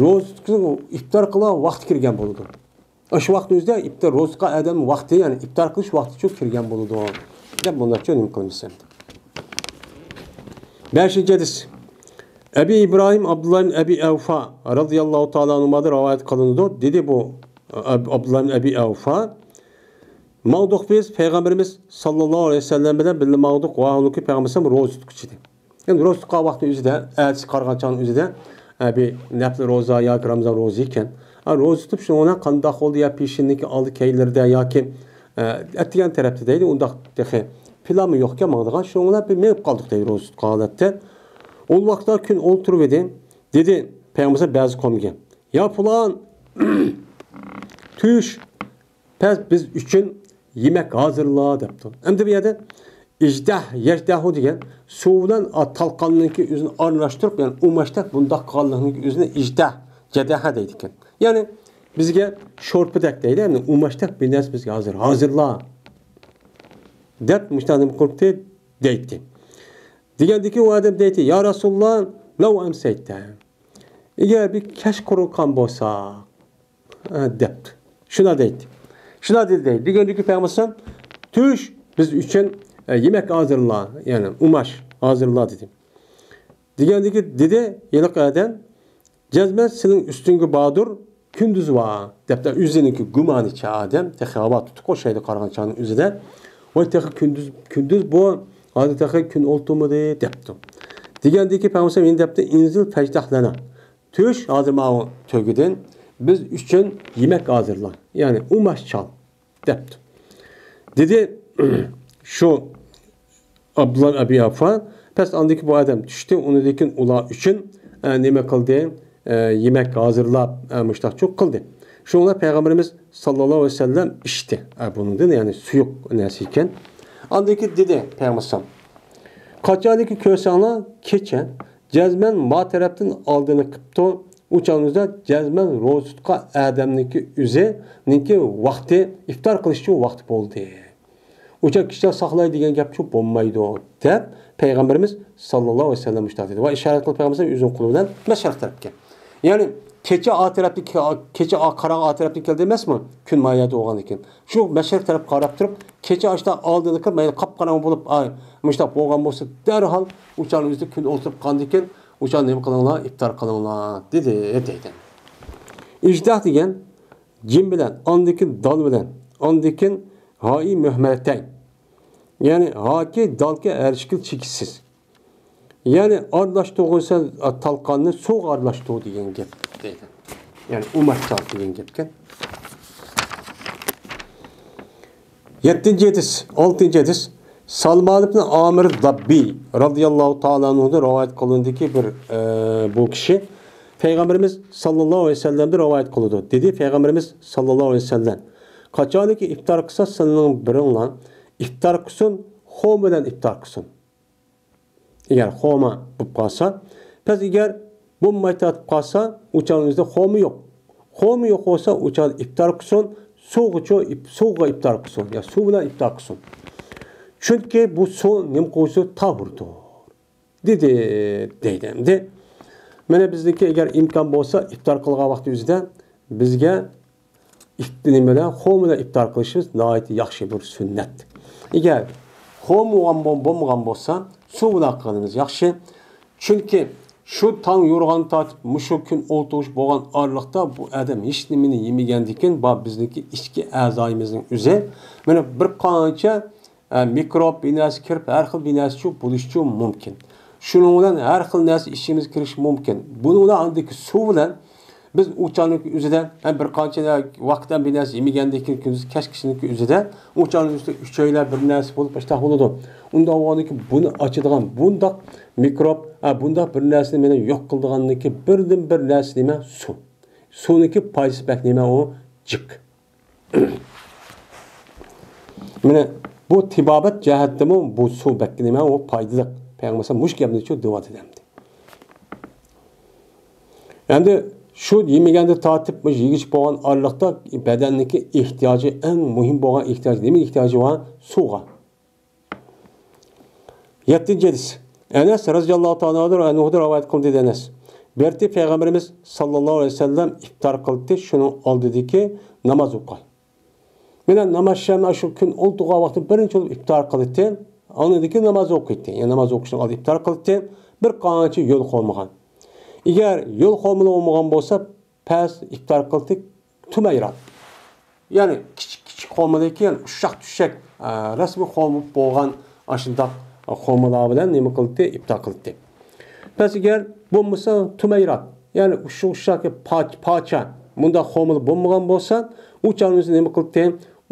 روزا تۇتقۇچىنىڭ ئىپتار قىلغان ۋاقتى كىرگەن بولىدۇ. شۇ ۋاقىتنىڭ ئۆزىدە ئىپتار، روزا تۇتقان ئادەم ۋاقتى، يەنى ئىپتار قىلىش ۋاقتى شۇ كىرگەن بولىدۇ دەپ بۇنداقچە نېمە قىلىمىز ئەمدى. بەشىنچى ھەدىس. ئەبى ئىبراھىم ئابدۇللا ئىبن ئەبى ئەۋفا رەزىياللاھۇ تائالا ئەنھۇمادىن رىۋايەت قىلىنىدۇ. دېدى بۇ ئاب-، ئابدۇللا ئىبن ئەبى ئەۋفا، ماڭدۇق بىز پەيغەمبىرىمىز ساللاللاھۇ ئەلەيھى ۋەسەللەم بىلەن بىللە ماڭدۇق. ۋاھالۇكى پەيغەمبىرىمىز روزا تۇتقۇچىدى. يەنى روزا تۇتقان ۋاقتى ئۆزىدە، ئەتىسى قارىغان چاغنىڭ ئۆزىدە، ئە، بىر نەپلى روزا ياكى رامزان روزا ئىكەن. ئە، روزا تۇتۇپ، شۇنىڭ بىلەن قانداق بولدى يا پېشىندىكى ئالدى كەينىلىرىدە ياكى، ئە، ئەتىگەن تەرەپتە دەيدۇ، ئۇنداق تېخى پىلانمۇ يوقكەن ماڭىدىغان. شۇنىڭ بىلەن بىر مېڭىپ قالدۇق دەيدۇ روزا تۇتقان ھالەتتە. ئۇ ۋاقىتتا كۈن ئولتۇرۇپ ئىدى. دېدى پەيغەمبىرىمىز بەزى قومىگە، يا پۇلان، چۈش، پەس بىز ئۈچۈن يېمەك ھازىرلا دەپتۇ. ئەمدى بۇ يەردە ئىجدەھ، يەجدەھۇ دېگەن سۇ بىلەن ئا-، تالقاننىڭكى ئۆزىنى ئارىلاشتۇرۇپ، يەنى ئۇماچتەك بۇنداق قىلغانلىقنىڭكى ئۆزىنى ئىجدەھ، جەدەھە دەيدىكەن. يەنى بىزگە شورپىدەك دەيدۇ، يەنى ئۇماچتەك بىر نەرسە بىزگە ھازىر، ھازىرلا دەپ مۇشۇنداق نېمە قىلىپتۇ دەيتتى. دېگەندىكى ئۇ ئادەم دەيتتى، يا رەسۇلاللا، لەۋ ئەمسەيتە. ئەگەر بىر كەچ قۇرۇلغان بولسا، ئە، دەپتۇ. شۇنداق دەيتتى. شۇنداق دېدى دەيدۇ. دېگەندىكى پەيغەمبەر ئەلەيھىسسالام، چۈش، بىز ئۈچۈن، ئە، يېمەك ھازىرلا، يەنى ئۇماچ ھازىرلا دېدى. دېگەندىكى دېدى، ھېلىقى ئادەم، جەزمەن سېنىڭ ئۈستۈڭگە باردۇر، كۈندۈز بار، دەپتۇ. ئۆزىنىڭكى گۇمانىچە ئادەم، تېخى ھاۋا تۇتۇق ئوخشايدۇ قارىغان چاغنىڭ ئۆزىدە. ۋاي، تېخى كۈندۈز، كۈندۈز بۇ، ھازىر تېخى كۈن ئولتۇرمىدى، دەپتۇ. دېگەندىكى پەيغەمبەر ئەلەيھىسسالام يەنە دەپتۇ، ئىنزىل فەجدەھ لەنا. چۈش، ھازىر ماۋۇ تۆگىدىن بىز ئۈچۈن يېمەك ھازىرلا، يەنى ئۇماچ چال، دەپتۇ. دېدى شۇ ئابدۇللا ئەبى ئەۋفا. پەس ئاندىكى بۇ ئادەم چۈشتى، ئۇنىڭدىن كېيىن ئۇلار ئۈچۈن، ئە، نېمە قىلدى؟ ئە، يېمەك ھازىرلاپ، ئە، مۇشتاق چۇق قىلدى. شۇڭا پەيغەمبىرىمىز ساللاللاھۇ ئەلەيھى ۋەسەللەم ئىچتى. ئە، بۇنىڭدىن، يەنى سۇيۇق نەرسە ئىكەن. ئاندىن كېيىن دېدى پەيغەمبەر ئەلەيھىسسالام، قاچانكى كۆرسەڭلار كېچە، جەزمەن ما تەرەپتىن ئالدىنى قىپتۇ، ئۇ چاغنىڭدا جەزمەن روزا تۇتقان ئادەمنىڭكى ئۆزىنىڭكى ۋاقتى، ئىپتار قىلىشچۇ ۋاقتى بولدى. ئۇ چاغ كىشىلەر ساقلاي دېگەن گەپچۇ بولمايدۇ، دەپ پەيغەمبىرىمىز ساللاللاھۇ ئەلەيھى ۋەسەللەم مۇشۇنداق دېدى. ۋە ئىشارەت قىلىپ پەيغەمبىرىمىز ئۆزىنىڭ قولى بىلەن مەشرىق تەرەپكە. يەنى كېچە ئا تەرەپتە، كېچە ئا قاراڭغۇ ئا تەرەپتىن كەلدى ئەمەسمۇ؟ كۈن ما يەردە بولغاندىكىن. شۇ مەشرىق تەرەپ قاراپ تۇرۇپ، كېچە ئاشتا ئالدىدا كىرىپ، مايلى قاپقاراڭغۇ بولۇپ، ئاي، مۇشۇنداق بولغان بولسا، دەرھال ئۇ چاغنىڭ ئۆزىدە كۈن ئولتۇرۇپ قالغاندىكىن، ئۇ چاغ نېمە قىلىڭلار؟ ئىپتار قىلىڭلار، دېدى، دەيدۇ. ئىجدەھ دېگەن جىم بىلەن، ئاندىكىن دال بىلەن، ئاندىكىن ھائى مۇھمەلەتەين. يەنى ھاكى دالكى ھەر شەكىل چېكىتسىز. يەنى ئارىلاشتۇرغۇچى تالقاننى سۇغا ئارىلاشتۇر دېگەن گەپ دەيدۇ. يەنى ئۇماچ چال دېگەن گەپكەن. يەتتىنچى ھەدىس، ئالتىنچى ھەدىس. سالمان ئىبن ئامىر داببى رازىياللاھۇ تائالا ئەنھۇدىن رىۋايەت قىلىندىكى بىر، ئە، بۇ كىشى پەيغەمبىرىمىز ساللاللاھۇ ئەلەيھى ۋەسەللەمدىن رىۋايەت قىلىدۇ. دېدى پەيغەمبىرىمىز ساللاللاھۇ ئەلەيھى ۋەسەللەم، قاچانكى ئىپتار قىلسا، سىلەرنىڭ بىرىڭلار ئىپتار قىلسۇن، خورما بىلەن ئىپتار قىلسۇن. ئەگەر خورما بولۇپ قالسا، پەس ئەگەر بولماي تارتىپ قالسا، ئۇ چاغنىڭ ئۆزىدە خورما يوق. خورما يوق بولسا، ئۇ چاغدا ئىپتار قىلسۇن، سۇغىچۇ، ئىپ-، سۇغا ئىپتار قىلسۇن، يا سۇ بىلەن ئىپتار قىلسۇن. چۈنكى بۇ سۇ نېمە قىلغۇچى؟ تاھۇردۇر، دېدى، دەيدۇ. ئەمدى مانا بىزنىڭكى ئەگەر ئىمكان بولسا، ئىپتار قىلغان ۋاقتى ئۆزىدە بىزگە ئىپت-، نېمە بىلەن، خورما بىلەن ئىپتار قىلىشىمىز ناھايىتى ياخشى بىر سۈننەت. ئەگەر خورما بولغان بول-، بولمىغان بولسا، سۇ بىلەن قىلغىنىمىز ياخشى. چۈنكى شۇ تاڭ يورۇغان تارتىپ مۇشۇ كۈن ئولتۇرۇش بولغان ئارىلىقتا بۇ ئادەم ھېچ نېمىنى يېمىگەندىكىن، بار بىزنىڭكى ئىچكى ئەزايىمىزنىڭ ئۆزى مانا بىر قانچە ئە، مىكروب بىر نەرسە كىرىپ، ھەر خىل بىر نەرسىچۇ بولۇشچۇ مۇمكىن. شۇنىڭ بىلەن ھەر خىل نەرسە ئىچىمىزگە كىرىشى مۇمكىن. بۇنىڭ بىلەن ئاندىكى سۇ بىلەن بىز ئۇ چاغنىڭ ئۆزىدە ھەم بىر قانچە ۋاقىت ھەم بىر نەرسە يېمىگەندىن كېيىن كۈندۈز كەچكىچىنىڭ ئۆزىدە ئۇ چاغنىڭ ئۆزىدە ئۈچەيلەن بىر نەرسە بولۇپ، ئاشتاق بولىدۇ. ئۇنداق بولغاندىن كېيىن بۇنى ئاچىدىغان بۇنداق مىكروب، ئە، بۇنداق بىر نەرسىنى مېنى يوق قىلىدىغاندىكى بىردىن بىر نەرسە نېمە؟ سۇ. سۇنىڭكى پايدىسى بەك نېمە ئۇ؟ جىق. مانا بۇ تېبابەت جەھەتتىمۇ بۇ سۇ بەك نېمە، ئۇ پايدىلىق. پەيغەمبەر مۇشۇ گەپنىچۇ دېۋاتىدۇ ئەمدى. ئەمدى شۇ يېمىگەندە تارتىپ مۇشۇ يېگۈچە بولغان ئارىلىقتا بەدەننىڭكى ئېھتىياجى، ئەڭ مۇھىم بولغان ئېھتىياج، نېمە ئېھتىياجى بار؟ سۇغا. يەتتىنچى ھەدىس. ئەنەس رەزىياللاھۇ تائالا ئەنھۇدىن رىۋايەت قىلدى، دېدى ئەنەس. بىر رېتى پەيغەمبىرىمىز ساللاللاھۇ ئەلەيھى ۋەسەللەم ئىپتار قىلدى، شۇنىڭ ئالدىدىكى ناماز ئوقۇغان. مانا ناماز شەم شۇ كۈن ئولتۇرغان ۋاقتى بىرىنچى بولۇپ ئىپتار قىلدى. ئاندىن ناماز ئوقۇيتتى. يەنى ناماز ئوقۇشنىڭ ئالدى ئىپتار قىلدى. بىر قانچە يول قومىغان. ئەگەر يول قومىلىق بولمىغان بولسا، پەس ئىپتار قىلدى، تۈمەيرات. يەنى كىچىك كىچىك قومىدىكى، يەنى ئۇششاق چۈششەك، ئە، رەسمىي قومۇپ بولغان ئاشۇنداق قومىلار بىلەن نېمە قىلدى؟ ئىپتار قىلدى. پەس ئەگەر بولمىسا تۈمەيرات، يەنى ئۇششاق ئۇششاق پاچ-، پاچا، مۇنداق قومىلىق بولمىغان بولسا، ئۇ چاغنىڭ ئۆزىدە نېمە قىلدى؟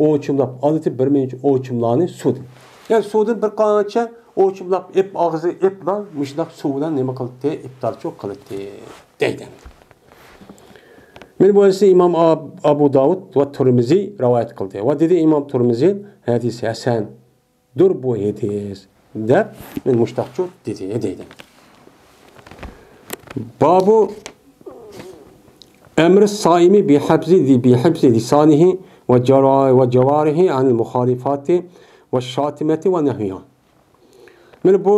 ئوچۇملاپ ئالدى، بىر مۇنچە ئوچۇملارنى سۇدىن. يەنى سۇدىن بىر قانچە ئوچۇملاپ ئېپ، ئاغزىغا ئېپلا، مۇشۇنداق سۇ بىلەن نېمە قىلدى؟ ئىپتارچۇ قىلدى، دەيدۇ. مانا بۇ ھەدىسنى ئىمام ئاب-، ئابۇ داۋۇد ۋە تۇرمىزى رىۋايەت قىلدى. ۋە دېدى ئىمام تۇرمىزى، ھەدىس ھەسەندۇر بۇ ھەدىس، دەپ مانا مۇشتاقچۇ دېدى، دەيدۇ. بابۇ ئەمرى سائىمى بىھەبسى، بىھەبسى لىسانىھى ۋە جارا-، ۋە جاۋارىھى ئەنىل مۇخالىفاتى ۋە شاتىمەتى ۋە نەھۋىھا. مانا بۇ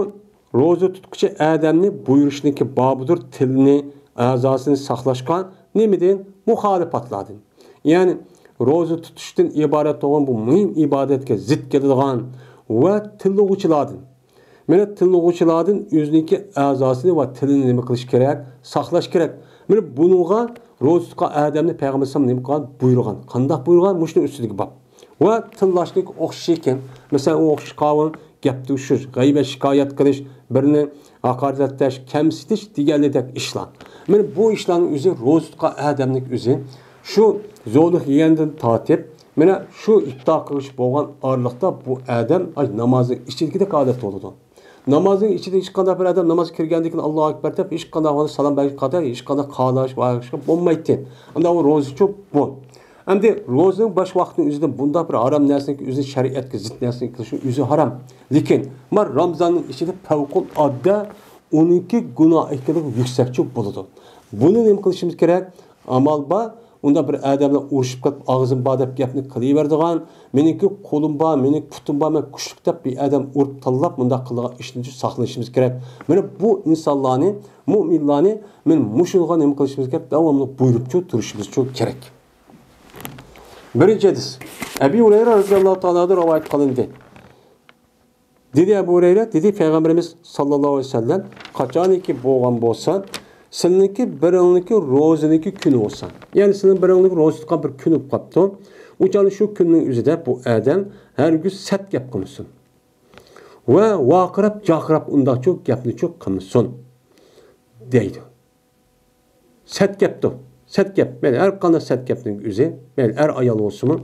روزا تۇتقۇچى ئادەمنى بۇيرۇشنىڭكى بابىدۇر، تىلىنى، ئەزاسىنى ساقلاشقا نېمىدىن؟ مۇخالىپاتلاردىن. يەنى روزا تۇتۇشتىن ئىبارەت بولغان بۇ مۇھىم ئىبادەتكە زىت كېلىدىغان ۋە تىللىغۇچىلاردىن. مانا تىللىغۇچىلاردىن ئۆزىنىڭكى ئەزاسىنى ۋە تىلىنى نېمە قىلىش كېرەك؟ ساقلاش كېرەك. مانا بۇنىڭغا روزا تۇتقان ئادەمنى پەيغەمبەر ئەلەيھىسسالام نېمە قىلغان؟ بۇيرۇغان. قانداق بۇيرۇغان؟ مۇشۇنىڭ ئۈستىدىكى باب. ۋە تىللاشنىڭكى ئوخشىشى ئىكەن. مەسىلەن، ئۇ ئوخشىشى قاۋۇل، گەپ توشۇش، غەيۋەت شىكايەت قىلىش، بىرنى ھاقارەتلەش، كەمسىتىش دېگەندەك ئىشلار. مانا بۇ ئىشلارنىڭ ئۆزى روزا تۇتقان ئادەمنىڭ ئۆزى شۇ زورلۇق يېگەندىن تارتىپ، مانا شۇ ئىپتار قىلىش بولغان ئارىلىقتا بۇ ئادەم ئاي نامازنىڭ ئىچىدىكىدەك ھالەتتە بولىدۇ. نامازنىڭ ئىچىدە ھېچقانداق بىر ئادەم ناماز كىرگەندىن كېيىن ئاللاھۇ ئەكبەر دەپ ھېچقانداق سالام بەرگەن قاتار ھېچقانداق قالاش ۋە بولمايتتى. ئەمدى ئۇ روزىچۇ بۇ. ئەمدى روزىنىڭ باش ۋاقتىنىڭ ئۆزىدە بۇنداق بىر ھارام نەرسىنىڭ ئۆزىنى شەرىئەتكە زىت نەرسىنى قىلىشنىڭ ئۆزى ھارام. لېكىن ما رامزاننىڭ ئىچىدە پەۋقۇلئاددە ئۇنىڭكى گۇناھ ئېكىلىغى يۈكسەكچۇ بولىدۇ. بۇنى نېمە قىلىشىمىز كېرەك؟ ئامال بار، ئۇنداق بىر ئادەم بىلەن ئۇرۇشۇپ كېتىپ، ئاغزىم بار دەپ گەپنى قىلىۋېرىدىغان، مېنىڭكى قولۇم بار، مېنىڭ پۇتۇم بار، مەن كۈچلۈك دەپ بىر ئادەم ئۇرۇپ تاللاپ، مۇنداق قىلىدىغان ئىشتىن ساقلىنىشىمىز كېرەك. مانا بۇ ئىنسانلارنى، مۇئمىنلارنى مانا مۇشۇنىڭغا نېمە قىلىشىمىز كېرەك؟ داۋاملىق بۇيرۇپچۇ تۇرۇشىمىزچۇ كېرەك. بىرىنچى ھەدىس. ئەبى ھۇرەيرە رەزىياللاھۇ تائالا ئەنھۇدىن رىۋايەت قىلىندى. دېدى ئەبۇ ھۇرەيرە، دېدى پەيغەمبىرىمىز ساللاللاھۇ ئەلەيھى ۋەسەللەم، قاچانكى بولغان بولسا، سىلىنىڭكى بىرىڭلىكى روزىنىڭكى كۈنى بولسا، يەنى سىلىنىڭ بىرىڭلىكى روزا تۇتقان بىر كۈن بولۇپ قاپتۇ، ئۇ چاغدا شۇ كۈننىڭ ئۆزىدە بۇ ئادەم ھەرگىز سەت گەپ قىلمىسۇن ۋە ۋارقىراپ، جارقىراپ ئۇنداقچۇ گەپنىچۇ قىلمىسۇن، دەيدۇ. سەت گەپتۇ. سەت گەپ. مەيلى ھەر قانداق سەت گەپنىڭ ئۆزى، مەيلى ئەر ئايال بولسىمۇ.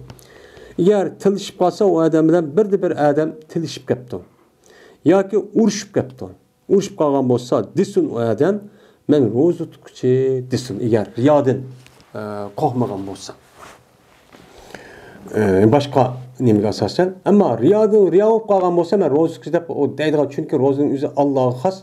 ئەگەر تىللىشىپ قالسا، ئۇ ئادەم بىلەن بىردە بىر ئادەم تىللىشىپ كەپتۇ. ياكى ئۇرۇشۇپ كەپتۇ. ئۇرۇشۇپ قالغان بولسا، دېسۇن ئۇ ئادەم، مەن روزا تۇتقۇچى دېسۇن. ئەگەر رىيادىن، ئە، قورقمىغان بولسا. ئى، باشقا نېمىگە ئاساسەن. ئەمما رىيادىن، رىيا بولۇپ قالغان بولسا، مەن روزا تۇتقۇچى دەپ ئۇ دەيدىغان، چۈنكى روزىنىڭ ئۆزى ئاللاغا خاس.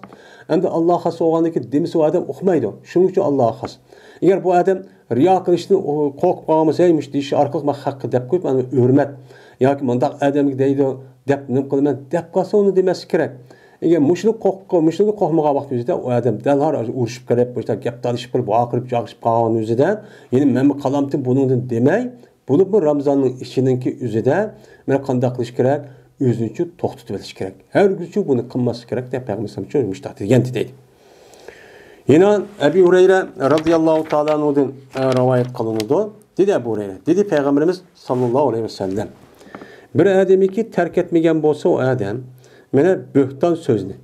ئەمدى ئاللاغا خاس بولغاندىن كېيىن دېمىسە ئۇ ئادەم ئۇقمايدۇ. شۇنىڭ ئۈچۈن ئاللاغا خاس. ئەگەر بۇ ئادەم رىيا قىلىشتىن ئۇ قورقۇپ قالغان بولسا، ھەي، مۇشۇ دېيىش ئارقىلىق مەن ھەققە دەپ قويۇپ، مانا ھۆرمەت ياكى مۇنداق ئادەمگە دەيدۇ دەپ نېمە قىلىمەن دەپ قالسا، ئۇنى دېمەسلىك كېرەك. ئەگەر مۇشۇنى قورق-، مۇشۇنى قورقمىغان ۋاقتىمىزدا ئۇ ئادەم دەرھال ئۇرۇشۇپ كىرىپ، مۇشۇنداق گەپ تالىشىپ قىلىپ، ۋارقىراپ جاقىشىپ قالغان ئۆزىدە، يەنى مەنمۇ قالامتىم بۇنىڭدىن دېمەي، بولۇپمۇ رامىزاننىڭ ئىچىنىڭكى ئۆزىدە مانا قانداق قىلىش كېرەك؟ ئۆزىنىچۇ توختىتىۋېلىش كېرەك. ھەرگىزچۇ بۇنى قىلماسلىق كېرەك دەپ پەيغەمبەر ئەلەيھىسسالام مۇشۇنداق دېگەن دەيدۇ. يەنە ئەبى ھۇرەيرە رەزىياللاھۇ تائالا ئەنھۇدىن، ئە، رىۋايەت قىلىنىدۇ. دېدى ئەبۇ ھۇرەيرە، دېدى پەيغەمبىرىمىز ساللاللاھۇ ئەلەيھى ۋەسەللەم، بىر ئادەمكى تەرك ئەتمىگەن بولسا، ئۇ ئادەم مانا بۆھتان سۆزنى،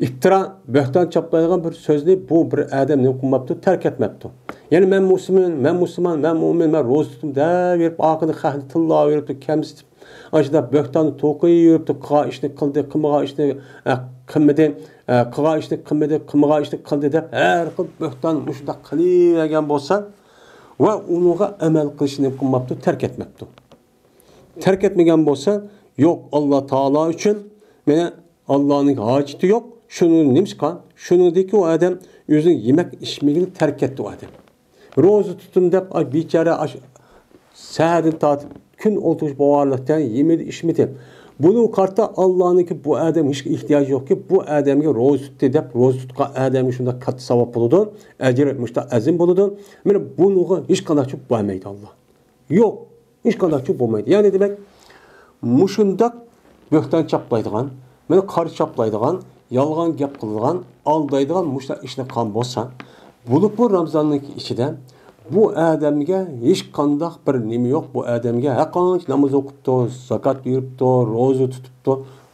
ئىپتىرا، بۆھتان چاپلايدىغان بىر سۆزنى بۇ بىر ئادەم نېمە قىلماپتۇ؟ تەرك ئەتمەپتۇ. يەنى مەن مۇسلىمەن، مەن مۇسۇلمان، مەن مۇئمىن، مەن روزا تۇتتۇم دەۋېرىپ، ئارقىدىن خەقنى تىللاۋېرىپتۇ، كەمسىتىپ، ئاشۇنداق بۆھتاننى توقۇيۋېرىپتۇ، قىلغان ئىشنى قىلدى، قىلمىغان ئىشنى، ئە، قىلمىدى، ئە، قىلغان ئىشنى قىلمىدى، قىلمىغان ئىشنى قىلدى دەپ ھەر خىل بۆھتان مۇشۇنداق قىلىۋەرگەن بولسا، ۋە ئۇنىڭغا ئەمەل قىلىشنى نېمە قىلماپتۇ؟ تەرك ئەتمەپتۇ. تەرك ئەتمىگەن بولسا، يوق، ئاللا تائالا ئۈچۈن، مانا ئاللانىڭ ھاجىتى يوق. شۇنىڭ نېمىشقا؟ شۇنىڭدىكى ئۇ ئادەم ئۆزىنىڭ يېمەك ئىچمىكىنى تەرك ئەتتى ئۇ ئادەم. روزا تۇتتۇم دەپ، ئاي، بىچارە ئاش-، سەھەردىن تارتىپ كۈن ئولتۇرۇش بولغانلىقتا يېمىدى، ئىچمىدى. بۇنىڭغا قارىتا ئاللانىڭكى بۇ ئادەم ھېچ ئېھتىياجى يوقكى، بۇ ئادەمگە روزا تۇتتى دەپ، روزا تۇتقان ئادەمگە شۇنداق كاتتا ساۋاب بولىدۇ، ئەجرى مۇشۇنداق ئەزىم بولىدۇ. مانا بۇنىڭغا ھېچقانداق چۈشۈپ بارمايدۇ ئاللا. يوق، ھېچقانداق چۈشۈپ بولمايدۇ. يەنى دېمەك، مۇشۇنداق بۆھتان چاپلايدىغان، مانا قارا چاپلايدىغان، يالغان گەپ قىلىدىغان، ئالدايدىغان مۇشۇنداق ئىشنى قىلغان بولسا، بولۇپمۇ رامزاننىڭ ئىچىدە بۇ ئادەمگە ھېچقانداق بىر نېمە يوق، بۇ ئادەمگە ھەرقانچە ناماز ئوقۇپتۇ، زاكات بېرىپتۇ، روزا تۇتۇپتۇ،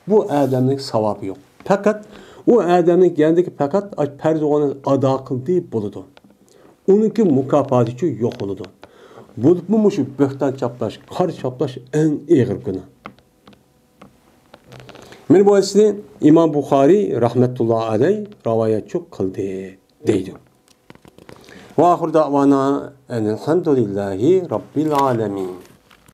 بۇ ئادەمنىڭ ساۋابى يوق. پەقەت ئۇ ئادەمنىڭ يەنىدىكى پەقەت پەرز بولغان ئادا قىلدى بولىدۇ. ئۇنىڭكى مۇكاپاتىچۇ يوق بولىدۇ. بولۇپمۇ مۇشۇ بۆھتان چاپلاش، قارا چاپلاش ئەڭ ئېغىر گۇناھ. مانا بۇ ھەدىسنى ئىمام بۇخارىي رەھمەتۇللا ئەلەي رىۋايەتچۇ قىلدى دەيدۇ. ۋە ئاخىر دەۋانا ئەنىلھەمدۇلىللاھى رەببىل ئالەمىن.